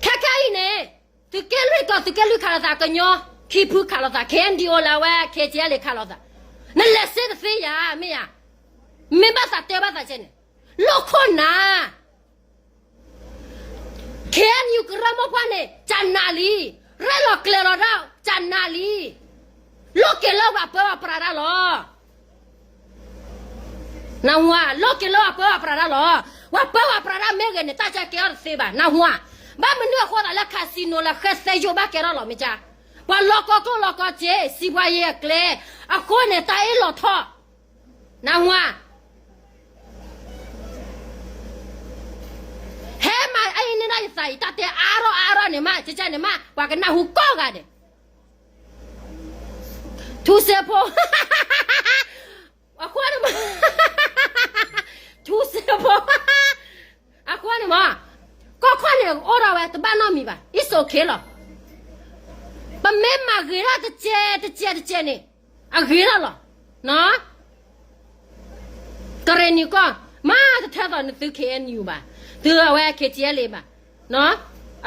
ခဲခဲအံၤန့ၣ် သုးက့လွံၢ်ကီၢ် သုးက့လွံၢ်ခးလိာ်သး ကညီခံဖုခးလိာ်သး KNDO လၢအဝဲ KTLA ခးလိာ်သး, နလဲၤစ့တသ့ယၤ မ့ၢ်ယၤ, မ့ၢ်ဘၣ်သးတဲဘၣ်သးကဲန့ၣ်, လိၣ်ခိၣ်နၤ KNU ကရၢမိၢ်ပှၢ်န့ၣ် ကနးလံ, ရဲၣ်လီၤကျဲၤလီၤဒၣ် ကနးလံ, လိၣ်က့ၤလၢပှၤပၢပှၤပြးတၢ်လီၤ. နၢ်ဟူဧါ, လိၣ်က့ၤလၢပှၤပၢပှၤပြးတၢ်လီၤ. ပှၤပၢပှၤပြးတၢ်မ့ၢ်ဂ့ၤန့ၣ် တၢ်ကဲကဲထီၣ်တသ့ဘၣ် နၢ်ဟူဧါ. ဘၣ်မနုၤအဃိသးလၢ casino လၢဃဲသဲယိၣ်ဘၣ်ကဲထီၣ်လီၤမ့ၢ်ကါ, ပှၤလီၤကီကျိၣ်လီၤကီစ့ စံးပှၤယဲၢ်အကျဲ, အဃိန့ၣ် တၢ်အ့ၣ်လိာ်ထီၣ်, နၢ်ဟူဧါ. ဟဲမၤအအံၤန့ၣ်ဒၣ်ယသးအံၤ တၢ်တဲအါထီၣ်အါထီၣ်န့ၣ်မး ကကဲန့ၣ်မး ပှၤကနၢ်ဟူကိးဂၤဒဲး, ထူစ့ဖိ အဃိန့ၣ်မး, ထူစ့ဖိ, အဃိန့ၣ်မး, ကီၢ်ခီၣ်န့ၣ် အိၣ်ထီၣ်ဝဲတဘၣ်နီတမံၤဘၣ်, it's okayလီၤ. ပမ့ၢ်မၤဂ့ၤထီၣ်တကဲတကဲတကဲန့ၣ် အဂ့ၤထီၣ်လီၤ. ကရ့ၣ်နံၤကီၢ် မ့ၢ်တထဲသိးနသု KNU ဘၣ်, သုအဝဲ KTLA ဘၣ်,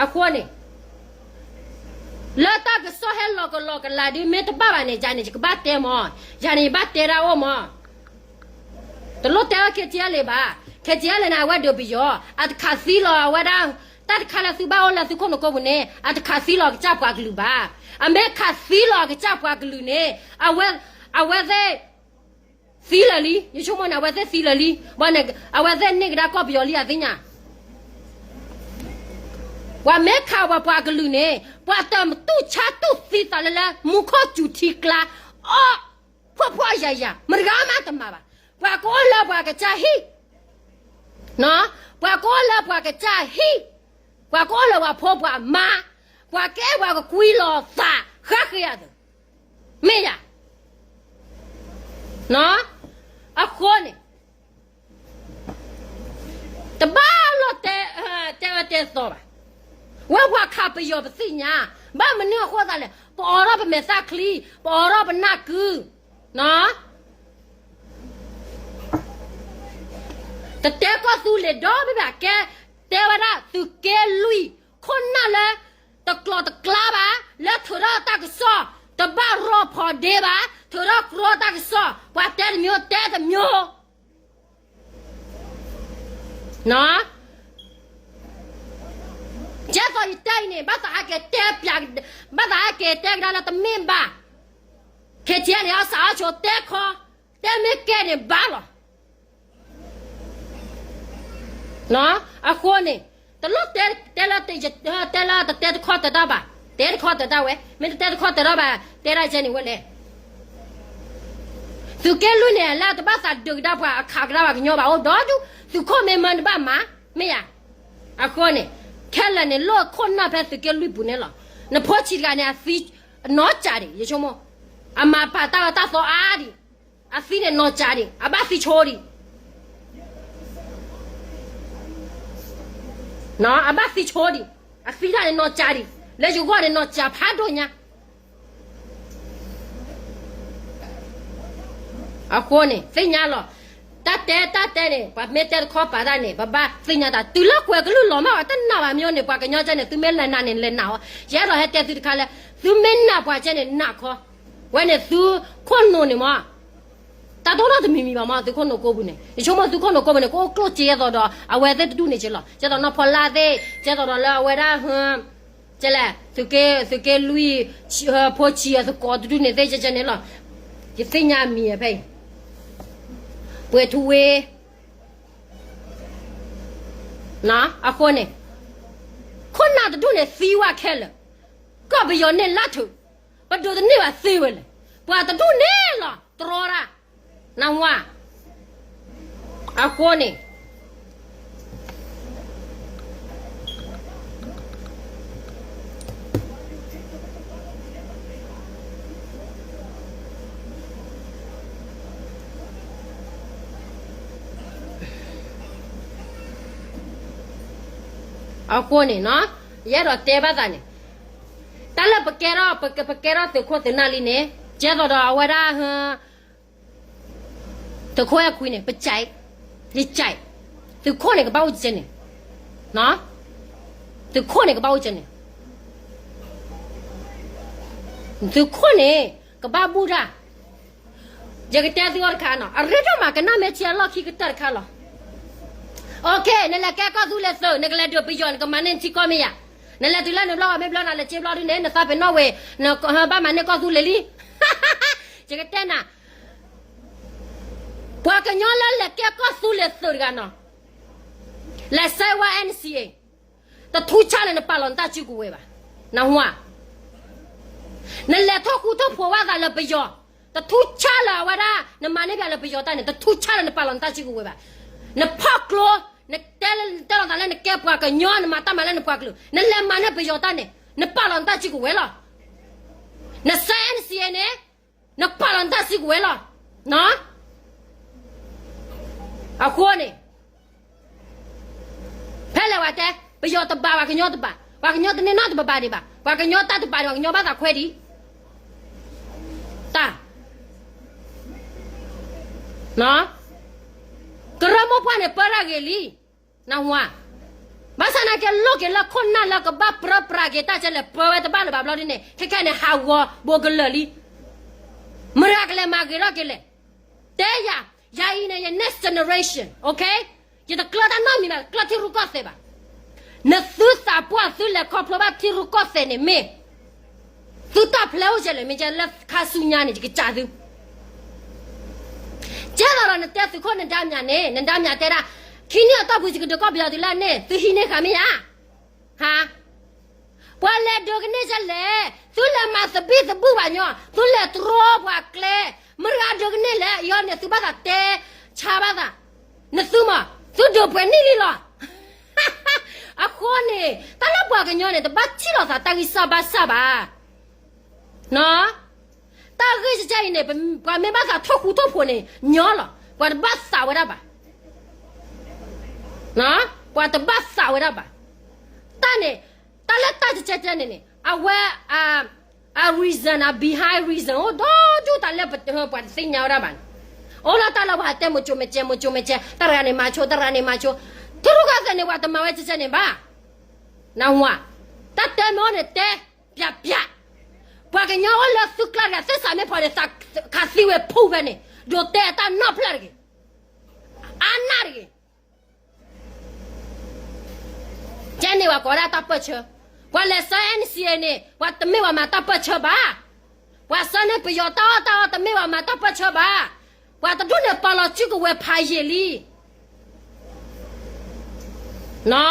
အဃိန့ၣ် လၢတၢ်ကစီၣ်ဟဲလီၤကလီၤကလးဒ်မ့ၢ်တဘၣ်ဘၣ်န့ၣ် ယၤန့ၣ် ယကဘၣ်တဲမး, ယၤန့ၣ် ယဘၣ်တဲဒၣ်အိၣ်မး, တလိၣ်တဲဝဲ KTLA ဘၣ်, KTLA န့ၣ် အဝဲဒုးပယီၤ အတခးသံလီၤအဝဲဒၣ်, တၢ်တခါလၢသုဘၣ်အိၣ်လၢသုခိၣ်နူာ်ကိပူၤန့ၣ် အတခးသံလီၤအကစၢ်ပှၤကလုာ်ဘၣ်, အမ့ၢ်ခးသံလီၤအကစၢ်ပှၤကလုာ်န့ၣ် အဝဲသ့ၣ် သံလၢာ်လံ, ယဆိကမိၣ်န့ၣ် အဝဲသ့ၣ်သံလၢာ်လံ, ဘၣ်န့ၣ် အဝဲသ့ၣ်န့ၢ်ကဒါကီၢ်ပယီၤလံအသ့ၣ်ညါ, ပှၤမ့ၢ်ခးဝဲပှၤကလုာ်န့ၣ် ပှၤတတူၢ်ဆါတူၢ်သံသးလၢလၢ မူခိၣ်စူၤထံကျါ, အီၣ်, ဖှီၣ်ဖှီၣ်ယာ်ယာ် မတဂၤမးတမၤဘၣ်, ပှၤကအိၣ်လၢပှၤကစၢ်ဟံၣ် ပှၤကအိၣ်လၢပှၤကစၢ်ဟံၣ်, ပှၤကအိၣ်လၢပှၤဖိပှၤမါ, ပှၤကအဲၣ်ပှၤကကွံလီၤသး ဃၣ်ဃ့အသိး, မ့ၢ်ယၤ, အဃိန့ၣ် တဘၣ်လီၤတဲ, တဲအၢတဲသီဘၣ်, ဝဲပှၤခးပယီၤပသ့ၣ်ညါ, ဘၣ်မနုၤအဃိသးလဲၣ် ပအိးထီၣ်ပမဲာ်သၣ်ချံ, ပအိးထီၣ်ပနၢ်ကု, တတဲကီၢ်သူလ့ၤဒီဘ့ၣ်ဘၣ်ကဲ, တဲဝဲဒၣ်သုးက့လွံၢ် ခိၣ်နၢ်လၢ တကျိၤတကျါဘၣ်, လၢထုးထီၣ်တၢ်ကစီၣ် တဘၣ်ရီဖီဒ့ဘၣ်, ထုးထီၣ်ကြီတၢ်ကစီၣ် ပှၤတဲတမျိုးတဲတမျိုး, ကဲသိးယတဲအံၤန့ၣ် ဘၣ်သးဟဲက့ၤတဲပျး, ဘၣ်သးဟဲက့ၤတဲကဒါလၢတမ့ၢ်ဘၣ်, ခဲကဲန့ၣ် အီၣ်စးအီၣ်ဆိတဲခီ, တဲမ့ၢ်ကဲန့ၣ်ဘၣ်လီၤ. အဃိန့ၣ် တလိၣ်တဲ, တဲလၢတတဲတခီတၢၤတၢ်ဘၣ်, တဲတခီတၢၤတၢ်ဝဲ, မ့ၢ်တတဲတခီတၢၤတၢ်ဘၣ် တဲဒၣ်ကဲန့ၣ်ဝဲလဲၣ်. သုးက့လွံၢ်န့ၣ် လၢတဘၣ်သးဒုးကဒါပှၤအခးကဒါပှၤကညီဘၣ် အိၣ်ဒီဒူၣ်, သုးခိၣ်မ့ၢ်မၢနဘၣ်မၤ, မ့ၢ်ယၤ, အဃိန့ၣ် ခဲလၢာ်န့ၣ် လိၣ်ခိၣ်နၢ်ဖဲသုးက့လွံၢ်ပူၤန့ၣ်လီၤ. နဖိဆံးတဂၤန့ၣ် အသံ, နီၢ်ကၠးဒံး ယဆိကမိၣ်, အမၤပာ်တၢ်အၢတၢ်သီအါဒံး, အသံန့ၣ်နီၢ်ကၠးဒံး အဘၣ်သံဆိဒံး, အဘၣ်သံဆိဒံး, အသံတၢ်န့ၣ်နီၢ်ကၠးဒံး, လၢယဂီၢ်န့ၣ်နီၢ်ကၠးဖးဒိၣ်ညါ အဃိန့ၣ် သ့ၣ်ညါလီၤ. တၢ်တဲတၢ်တဲန့ၣ် ပှၤမ့ၢ်တဲတခီပာ်တၢ်န့ၣ် ပဘၣ်သ့ၣ်ညါတၢ် တုၤလၢကွဲၤကလုၢ်လီၤမၢ်ဝဲ တနာ်ဘၣ်မ့ၢ်န့ၣ် ပှၤကညီကဲန့ၣ် သုမ့ၢ်လဲၤနာ်န့ၣ် လဲၤနာ်အီၤ, ယအဲၣ်ဒိးဟဲတဲသုတခါလၢ သုမ့ၢ်နာ်ပှၤကဲန့ၣ် နာ်ခီ, ဝဲန့ၣ်သုခိၣ်နူာ်န့ၣ်မး တၢ်တအိၣ်နီတမံၤမံၤဘၣ်မး သုခိၣ်နူာ်ကိးပူၤန့ၣ် ယဆိကမိၣ်သုခိၣ်နူာ်ကိးပူၤန့ၣ် ကအိၣ်ကျိၣ်စ့ဒ်သိးဒီး အဝဲသ့ၣ်တဒူၣ်န့ၣ်က့လီၤ. ဒ်သိးနီၢ်ဖီလာ်သ့ၣ် ဒ်သိးဒီးလၢအဝဲဒၣ် ကဲလဲၣ် သုးက့လွံၢ် ဖိဆံးအသကိးတဒူၣ်န့ၣ်သ့ၣ်ကဲကဲန့ၣ်လီၤ. ယသ့ၣ်ညါမံၤဖဲအံၤ ပှဲၤထူဝ့ အဃိန့ၣ် ခိၣ်နၢ်တဒူၣ်န့ၣ်သံဝဲခဲလၢာ်, ကီၢ်ပယီၤန့ၣ်လၢထုး, ပဒိးတန့ၢ်ဘၣ်သ့ဝဲလဲၣ်, ပှၤတဒူၣ်န့ၣ်လီၤ တြီတၢ်, နၢ်ဟူဧါ, အဃိန့ၣ် အဃိန့ၣ် ယအဲၣ်ဒိးတဲဘၣ်သးန့ၣ် တၢ်လၢပကဲထီၣ် ပကဲထီၣ်သုးခိၣ်သုးနၢ်လံန့ၣ် ကဲသိးဒီးအဝဲဒၣ် သုးခိၣ်အဲၣ်ခွံန့ၣ် ပကး, ယကး, သုးခိၣ်န့ၣ် ကဘၣ်အိၣ်ကဲန့ၣ်, သုးခိၣ်န့ၣ် ကဘၣ်အိၣ်ကဲန့ၣ်, သုးခိၣ်န့ၣ် ကဘၣ်ဘူၣ်တၢ် ယကတဲသုအီၤတခါနီၤ, အရ့ဒိၣ်မးကနၣ်မ့ၢ်ထံအလီၢ်ခံကတၢၢ်တခါလီၤ. OK နလဲၤကဲကီၢ်သူလ့ၤသုး နကလဲၤဒုးပယီၤ နကမၤန့ၢ်ထံကီၢ်မ့ၢ်ယၤ, နလဲၤတုၤလၢနဘျီဝဲမ့ၢ်ဘျီနၤလဲၤက့ဘျီဒုန့ၣ် နသးပ့ၤနီၣ်ဝဲ နဘၣ်မၤန့ၢ်ကီၢ်သူလ့ၤလံ. ယကတဲနၤ, ပှၤကညီလၢလဲၤကဲကီၢ်သူလ့ၤသုးတဂၤနီၤ, လဲၤဆဲးဝဲ NCA တထူဆါလၢနပာ်လီၤနတၢ်စုကဝဲၤဘၣ်, နၢ်ဟူဧါ, နလဲၤထီၣ်ဃူထီၣ်ဖိးဝဲသးလၢပယီၤ, တထူဆါလၢအဝဲဒၣ် နမၤန့ၢ်ပယီၤလၢပယီၤတၢ်န့ၣ် တထူဆါလၢနပာ်လီၤနတၢ်စုကဝဲၤဘၣ်, နဖီၣ်ကျိ နတဲလၢနတဲလီၤသးလၢနကဲပှၤကညီ နမၤတၢ်မၤလၢနပှၤကလုာ် နလဲၤမၤန့ၢ်ပယီၤတၢ်န့ၣ် နပာ်လီၤနတၢ်စုကဝဲၤလီၤ. နဆဲး NCA န့ၣ် နပာ်လီၤနတၢ်စုကဝဲၤလီၤ. အဃိန့ၣ် ဖဲလဲၣ်ဝဲတဲ ပယီၤတဘၣ် ပှၤကညီတဘၣ် ပှၤကညီတန့ၢ်နီတဘၣ်ဘၣ်ဒံးဘၣ် ပှၤကညီတၢ်တဘၣ်ဒံး ပှၤကညီဘၣ်သးခွဲဒံး တၢ် ကရၢမိၢ်ပှၢ်န့ၣ် ပၢတၢ်ဂ့ၤလံ နၢ်ဟူဧါ, ဘၣ်ဆၣ်နာ်က့လိၣ်က့ၤလၢခိၣ်နၢ်လၢကဘၣ်ပြၢပြးက့ၤတၢ်ကဲလဲၣ် ပၢဝဲတဘၣ်လၢၤဘၣ်ဘျီဒ်န့ၣ် ခဲခဲန့ၣ် ဟးဂီၤဘိးကလၢာ်လံ မတၤကလဲၤမၤဂ့ၤထီၣ်က့ၤလဲၣ်. တဲယၤ, ယၤအံၤန့ၣ် ယ next generation, okay? ယတကျၢတၢ်နီတမံၤဘၣ်, ကျၢထံရူၢ်ကီၢ်သဲးဘၣ်. နသုသးပှၢ်သုလဲၤခီဖျိဘၣ်ထံရူၢ်ကီၢ်သဲးန့ၣ်မ့ၢ် သုတၢ်ဖျဲးအိၣ်ကဲလဲၣ် မ့ၢ်ကဲလၢခါဆူညါန့ၣ် ယကစးသု ကဲသိးဒီးနတဲသုးခိၣ်နဒါမၠးန့ၣ် နဒါမၠးတဲဒၣ် ခံနံၣ်အတီၢ်ပူၤ ယကဒုးကီၢ်ပယီၤတုၤလၢန့ၣ် သုဟံးန့ၢ်ဃာ်မ့ၢ်ဧါ. ဟါ, ပှၤလဲၤဒုးကန့ၢ်ကဲလဲၣ်, သုလဲၤမၤသဘံၣ်သဘုၣ်ဘၣ်ညီ, သုလဲၤတြီပှၤကျဲ, မတၤဒုးကန့ၢ်လဲၣ်, ယၤန့ၣ်သုဘၣ်သးတဲဆါဘၣ်သး, နသုမး, သုဒုးပှဲၤနံၣ်လံလီၤ. အဃိန့ၣ် တၢ်လၢပှၤကညီန့ၣ် တဘၣ်ထံၣ်လိာ်သးတၢ်ဂံၢ်စၢ်ဘါစၢ်ဘၣ်. တၢ်ဂ့ၢ်ကဲအံၤန့ၣ် ပှၤမ့ၢ်ဘၣ်သးထိၣ်ဃူထိၣ်ဖိးန့ၣ် ညီလီၤ. ပှၤတဘၣ်သးဝဲဒၣ်ဘၣ်. ပှၤတဘၣ်သးဝဲဒၣ်ဘၣ်. တၢ်န့ၣ် တၢ်လၢတၢ်ကဲကဲန့ၣ်န့ၣ် အဝဲ အ reason အ behind reason အိၣ်ဒီဒူၣ်တၢ်လၢပှၤတသ့ၣ်ညါဝဲဒၣ်ဘၣ်န့ၣ်. အိၣ်လၢတၢ်လၢပှၤတဲမိၤကၠိမဲာ်ကဲ မိၤကၠိမဲာ်ကဲ တၢ်တဂၤန့ၣ်မၤဆိ တၢ်တဂၤန့ၣ်မၤဆိ, ထံရူၢ်ကီၢ်သဲးန့ၣ်ပှၤတမၤဝဲကဲကဲန့ၣ်ဘၣ်. နၢ်ဟူဧါ, တၢ်တဲမ့ၢ်အိၣ်န့ၣ်တဲ ပျးပျး, ပှၤကညီအိၣ်လၢသုကျါတဂၤ သစ္စာမင်းဖော်န့ၣ် ခးသံဝဲဖုၣ်ဖဲန့ၣ် ဒိးတဲတၢ်နီၢ်ဖျၢၣ်တဂ့ၤ, အါနၢ်တဂ့ၤ. ကဲန့ၣ်ပှၤကိးဒၣ်တၢ်ပၢၢ်ဆၢ, ပှၤလဲၤဆဲး NCA န့ၣ် ပှၤတမ့ၢ်ပှၤမၤတၢ်ပၢၢ်ဆၢဘၣ်. ပှၤဆဲးန့ၢ်ပယီၤတၢ်အီၣ်တၢ်အီ တမ့ၢ်ပှၤမၤတၢ်ပၢၢ်ဆၢဘၣ်. ပှၤတဒူၣ်န့ၣ်ပာ်လီၤစုကဝဲၤဖးယံာ်လံ.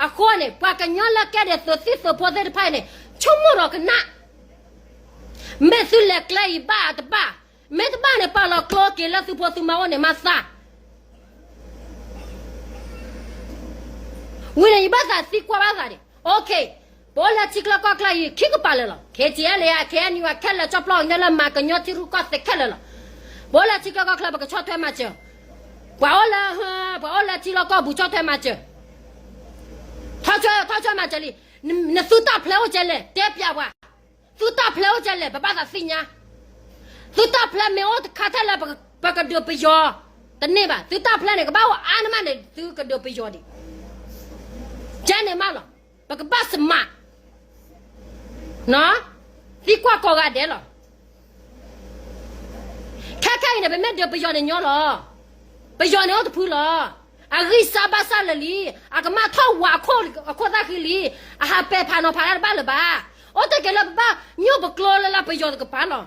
အဃိန့ၣ် ပှၤကညီလၢကဲဒ်သိးသံၣ်သိးဖိသ့ၣ်တဖၣ်အံၤန့ၣ် ဆိကမိၣ်ဒီးကနၣ်, မ့ၢ်သုလဲၤကျဲအံၤဘၣ်တဘၣ်, မ့ၢ်တဘၣ်န့ၣ် ပာ်လီၤကျိက့ၤလၢသုဖိသုမါအိၣ်န့ၣ်မးသး ဝံၤန့ၣ် ယဘၣ်သးသံကွၢ်ဘၣ်သးဒံး, OK, ပအိၣ်လၢထံချၢကီၢ်ချၢအံၤ ခံကပၤလၢာ်လီၤ. ခ့ၣ်ထံၣ်အဲၣ်လ့ ခဲအံၤနံၤဝဲခဲလၢာ် ကၠီပျီကညီလၢမၤကညီထံရူၢ်ကီၢ်သဲးခဲလၢာ်လီၤ. ပအိၣ်လၢထံချၢကီၢ်ချၢ ပကဆီၣ်ထွဲမၤစၢၤ, ပှၤအိၣ်လၢ ပှၤအိၣ်လၢထံလီၢ်ကီၢ်ပူၤ ဆီၣ်ထွဲမၤစၢၤ, ထီၣ်ဆီၣ် ထီၣ်ဆီၣ်မၤစၢၤလံ. နသုတၢ်ဖျဲးအိၣ်ကဲလဲၣ် တဲပျးပှၤ, သုတၢ်ဖျဲးအိၣ်ကဲလဲၣ် ပဘၣ်သးသ့ၣ်ညါ. သုတၢ်ဖျဲးမ့ၢ်အိၣ်တခါထဲလၢ ပကဒုးပယီၤတန့ၢ်ဘၣ်. သုတၢ်ဖျဲးန့ၣ် ကဘၣ်အိၣ်အါန့ၢ်မးန့ၣ် သုကဒုးပယီၤဒံး. ကဲန့ၣ်မးလီၤ. ပကဘၣ်စမး သံကွၢ်ကိးဂၤဒဲးလီၤ. ခဲခဲအံၤန့ၣ် ပမ့ၢ်ဒုးပယီၤန့ၣ်ညီလီၤ. ပယီၤန့ၣ်အိၣ်တဖုလီၤ. အဂံၢ်စၢ်ဘၣ်စၢ်လၢာ်လံ, အကမၣ်ထီၣ်ဝးအခိၣ်သၣ်ဃံလံ, အဟးပဲာ်ဖးနီၤဖးတၢ်တဘၣ်လၢၤဘၣ်. အိၣ်တ့ၢ်က့ၤလၢပဘၣ်ညိၣ်ပကျိလၢလၢပယီၤတကပၤလီၤ.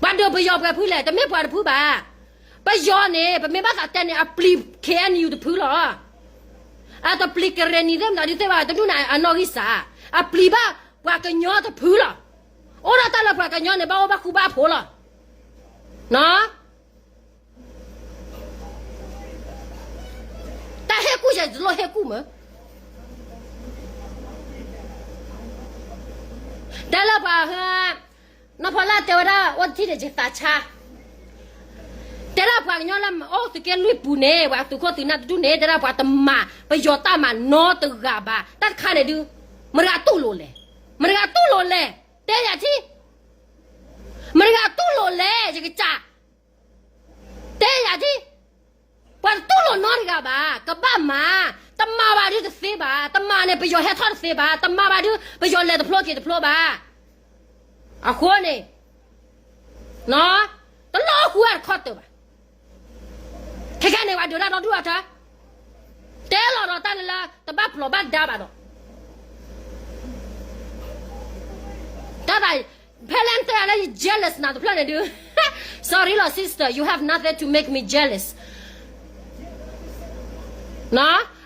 ပှၤဒုးပယီၤပှဲၤဖုလဲၣ်, တမ့ၢ်ပှၤတဖုဘၣ်. ပယီၤန့ၣ် ပမ့ၢ်ဘၣ်သးတဲန့ၣ် အပျံၤ ခ့ၣ်အဲၣ်ယူၣ် တဖုလီၤ. အတပျံၤကရ့ၣ်နံၤသ့ၣ်မတၤဒုသ့ၣ်ဘၣ် တဒူၣ်န့ၣ်အနီၢ်ဂံၢ်စၢ်, အပျံၤဘၣ်ပှၤကညီတဖုလီၤ. အိၣ်ဒၣ်တၢ်လၢပှၤကညီန့ၣ် ဘၣ်အိၣ်ဘၣ်ဃူဘၣ်ဖိးလီၤ. တၢ်ဟ့ၣ်ကူၣ်ယဲၤတလိၣ်ဟ့ၣ်ကူၣ်မး. တဲလၢပှၤ, နီၢ်ဖီလာ်တဲဝဲဒၣ်အိၣ်တထံၣ်န့ၣ် ယသးဆါ, တဲဒၣ်ပှၤကညီလၢအိၣ်သုးက့လွံၢ်ပူၤန့ၣ် ပှၤသုးခိၣ်သုးနၢ်တဒူၣ်န့ၣ် တဲဒၣ်ပှၤတမၤပယီၤတၢ်မၤနီတဂၤဘၣ်. တၢ်တခါန့ၣ်ဒုး မတၤဂၤတူၢ်လိာ်လဲၣ်, မတၤဂၤတူၢ်လိာ်လဲၣ်, တဲယၤထံၣ်, မတၤဂၤတူၢ်လိာ်လဲၣ် ယကစၢ် တဲယၤထံၣ်, ပှၤတတူၢ်လိာ်နီတဂၤဘၣ်, ကဘၣ်မၤ, တမၤဘၣ်ဒုးတသ့ဘၣ်, တမၤန့ၣ် ပယီၤဟဲထီၣ်တသ့ဘၣ်, တမၤဘၣ်ဒုး ပယီၤလဲၤတဖျိက့ၤတဖျိဘၣ်. အဃိန့ၣ် တလီၤဃူအတခီတၢၢ်ဘၣ်. ခဲခဲန့ၣ် ပှၤဒုးတၢ်ဒီဒူၣ်အထၢ, တဲလီၤဒီးတၢ်လၢလၢ တဘၣ်ပျီၤဘၣ်ဒါဘၣ်ဒီး တၢ်သး ဖဲလၢနတဲလၢယ jealous နၤတဖျၢၣ်န့ၣ်ဒုး sorry လီၤ sister, you have nothing to make me jealous.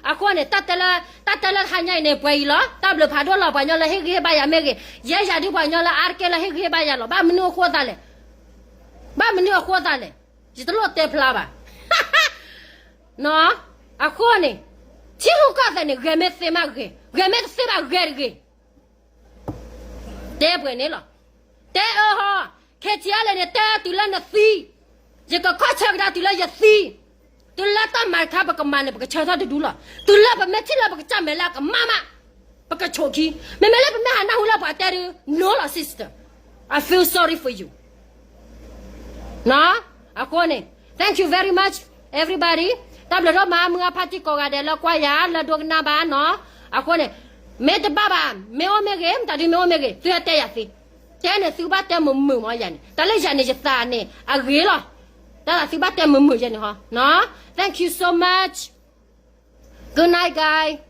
အဃိန့ၣ် တၢ်တဲလၢ တၢ်တဲလၢတဟါညါအံၤန့ၣ် ပှဲၤအံၤလီၤ. တၢ်ဘျုးဖးဒိၣ်လီၤ. ပှၤကညီလၢဟ့ၣ်ဂံၢ်ဟ့ၣ်ဘါယၤမ့ၢ်ဂ့ၤ, ယဲယၤဒုးပှၤကညီလၢအါတက့ၢ်လၢဟ့ၣ်ဂံၢ်ဟ့ၣ်ဘါယၤလီၤ. ဘၣ်မနုၤအဃိသးလဲၣ်, ဘၣ်မနုၤအဃိသးလဲၣ်, ယတလိၣ်တဲဖျါဘၣ်. အဃိန့ၣ် ထံရူၢ်ကီၢ်သဲးန့ၣ် ဂဲၤမ့ၢ်သ့မးဂ့ၤ, ဂဲၤမ့ၢ်တသ့ဘၣ်ဂဲၤတဂ့ၤ. တဲပှဲၤန့ၣ်လီၤ. တဲအၢဟီ, ခဲထံအါလဲၣ်န့ၣ် တဲတုၤလၢနသံ, ယကခီၣ်ဆၢကဒါတုၤလၢယသံ, တုၤလၢတၢ်မၤတခါပကမၤန့ၣ် ပကဆၢထၢၣ်တဒူလီၤ. တုၤလၢပမ့ၢ်ထံၣ်လၢပကစၢ်မဲာ်လၢအကမၣ်မး, ပကဆိးခံ, မ့မ့ၢ်လၢပမ့ၢ်ဟးနၢ်ဟူလၢပှၤတဲဒုး no လီၤ sister, I feel sorry for you. အဃိန့ၣ် thank you very much everybody. တၢ်ဘျုးဒိၣ်မး မုၢ်အါဖါတံၢ်ကိးဂၤဒဲးလၢကွၢ်ယၤလၢဒိကနၣ်ဘၣ်နီၤ. အဃိန့ၣ် မ့ၢ်တဘၣ်ဘၣ် မ့ၢ်အိၣ်မ့ၢ်ဂ့ၤ မတၤဒုမ့ၢ်အိၣ်မ့ၢ်ဂ့ၤ သုဟဲတဲယၤသ့, တဲန့ၣ်သုဘၣ်တဲမုာ်မုာ်မးယၤန့ၣ်, တၢ်လၢယၤန့ၣ်ယသးန့ၣ်အဂ့ၤလီၤ. တၢ်သးသုဘၣ်တဲမုာ်မုာ်ယဲန့ၣ်ဟီ, thank you so much, good night guys.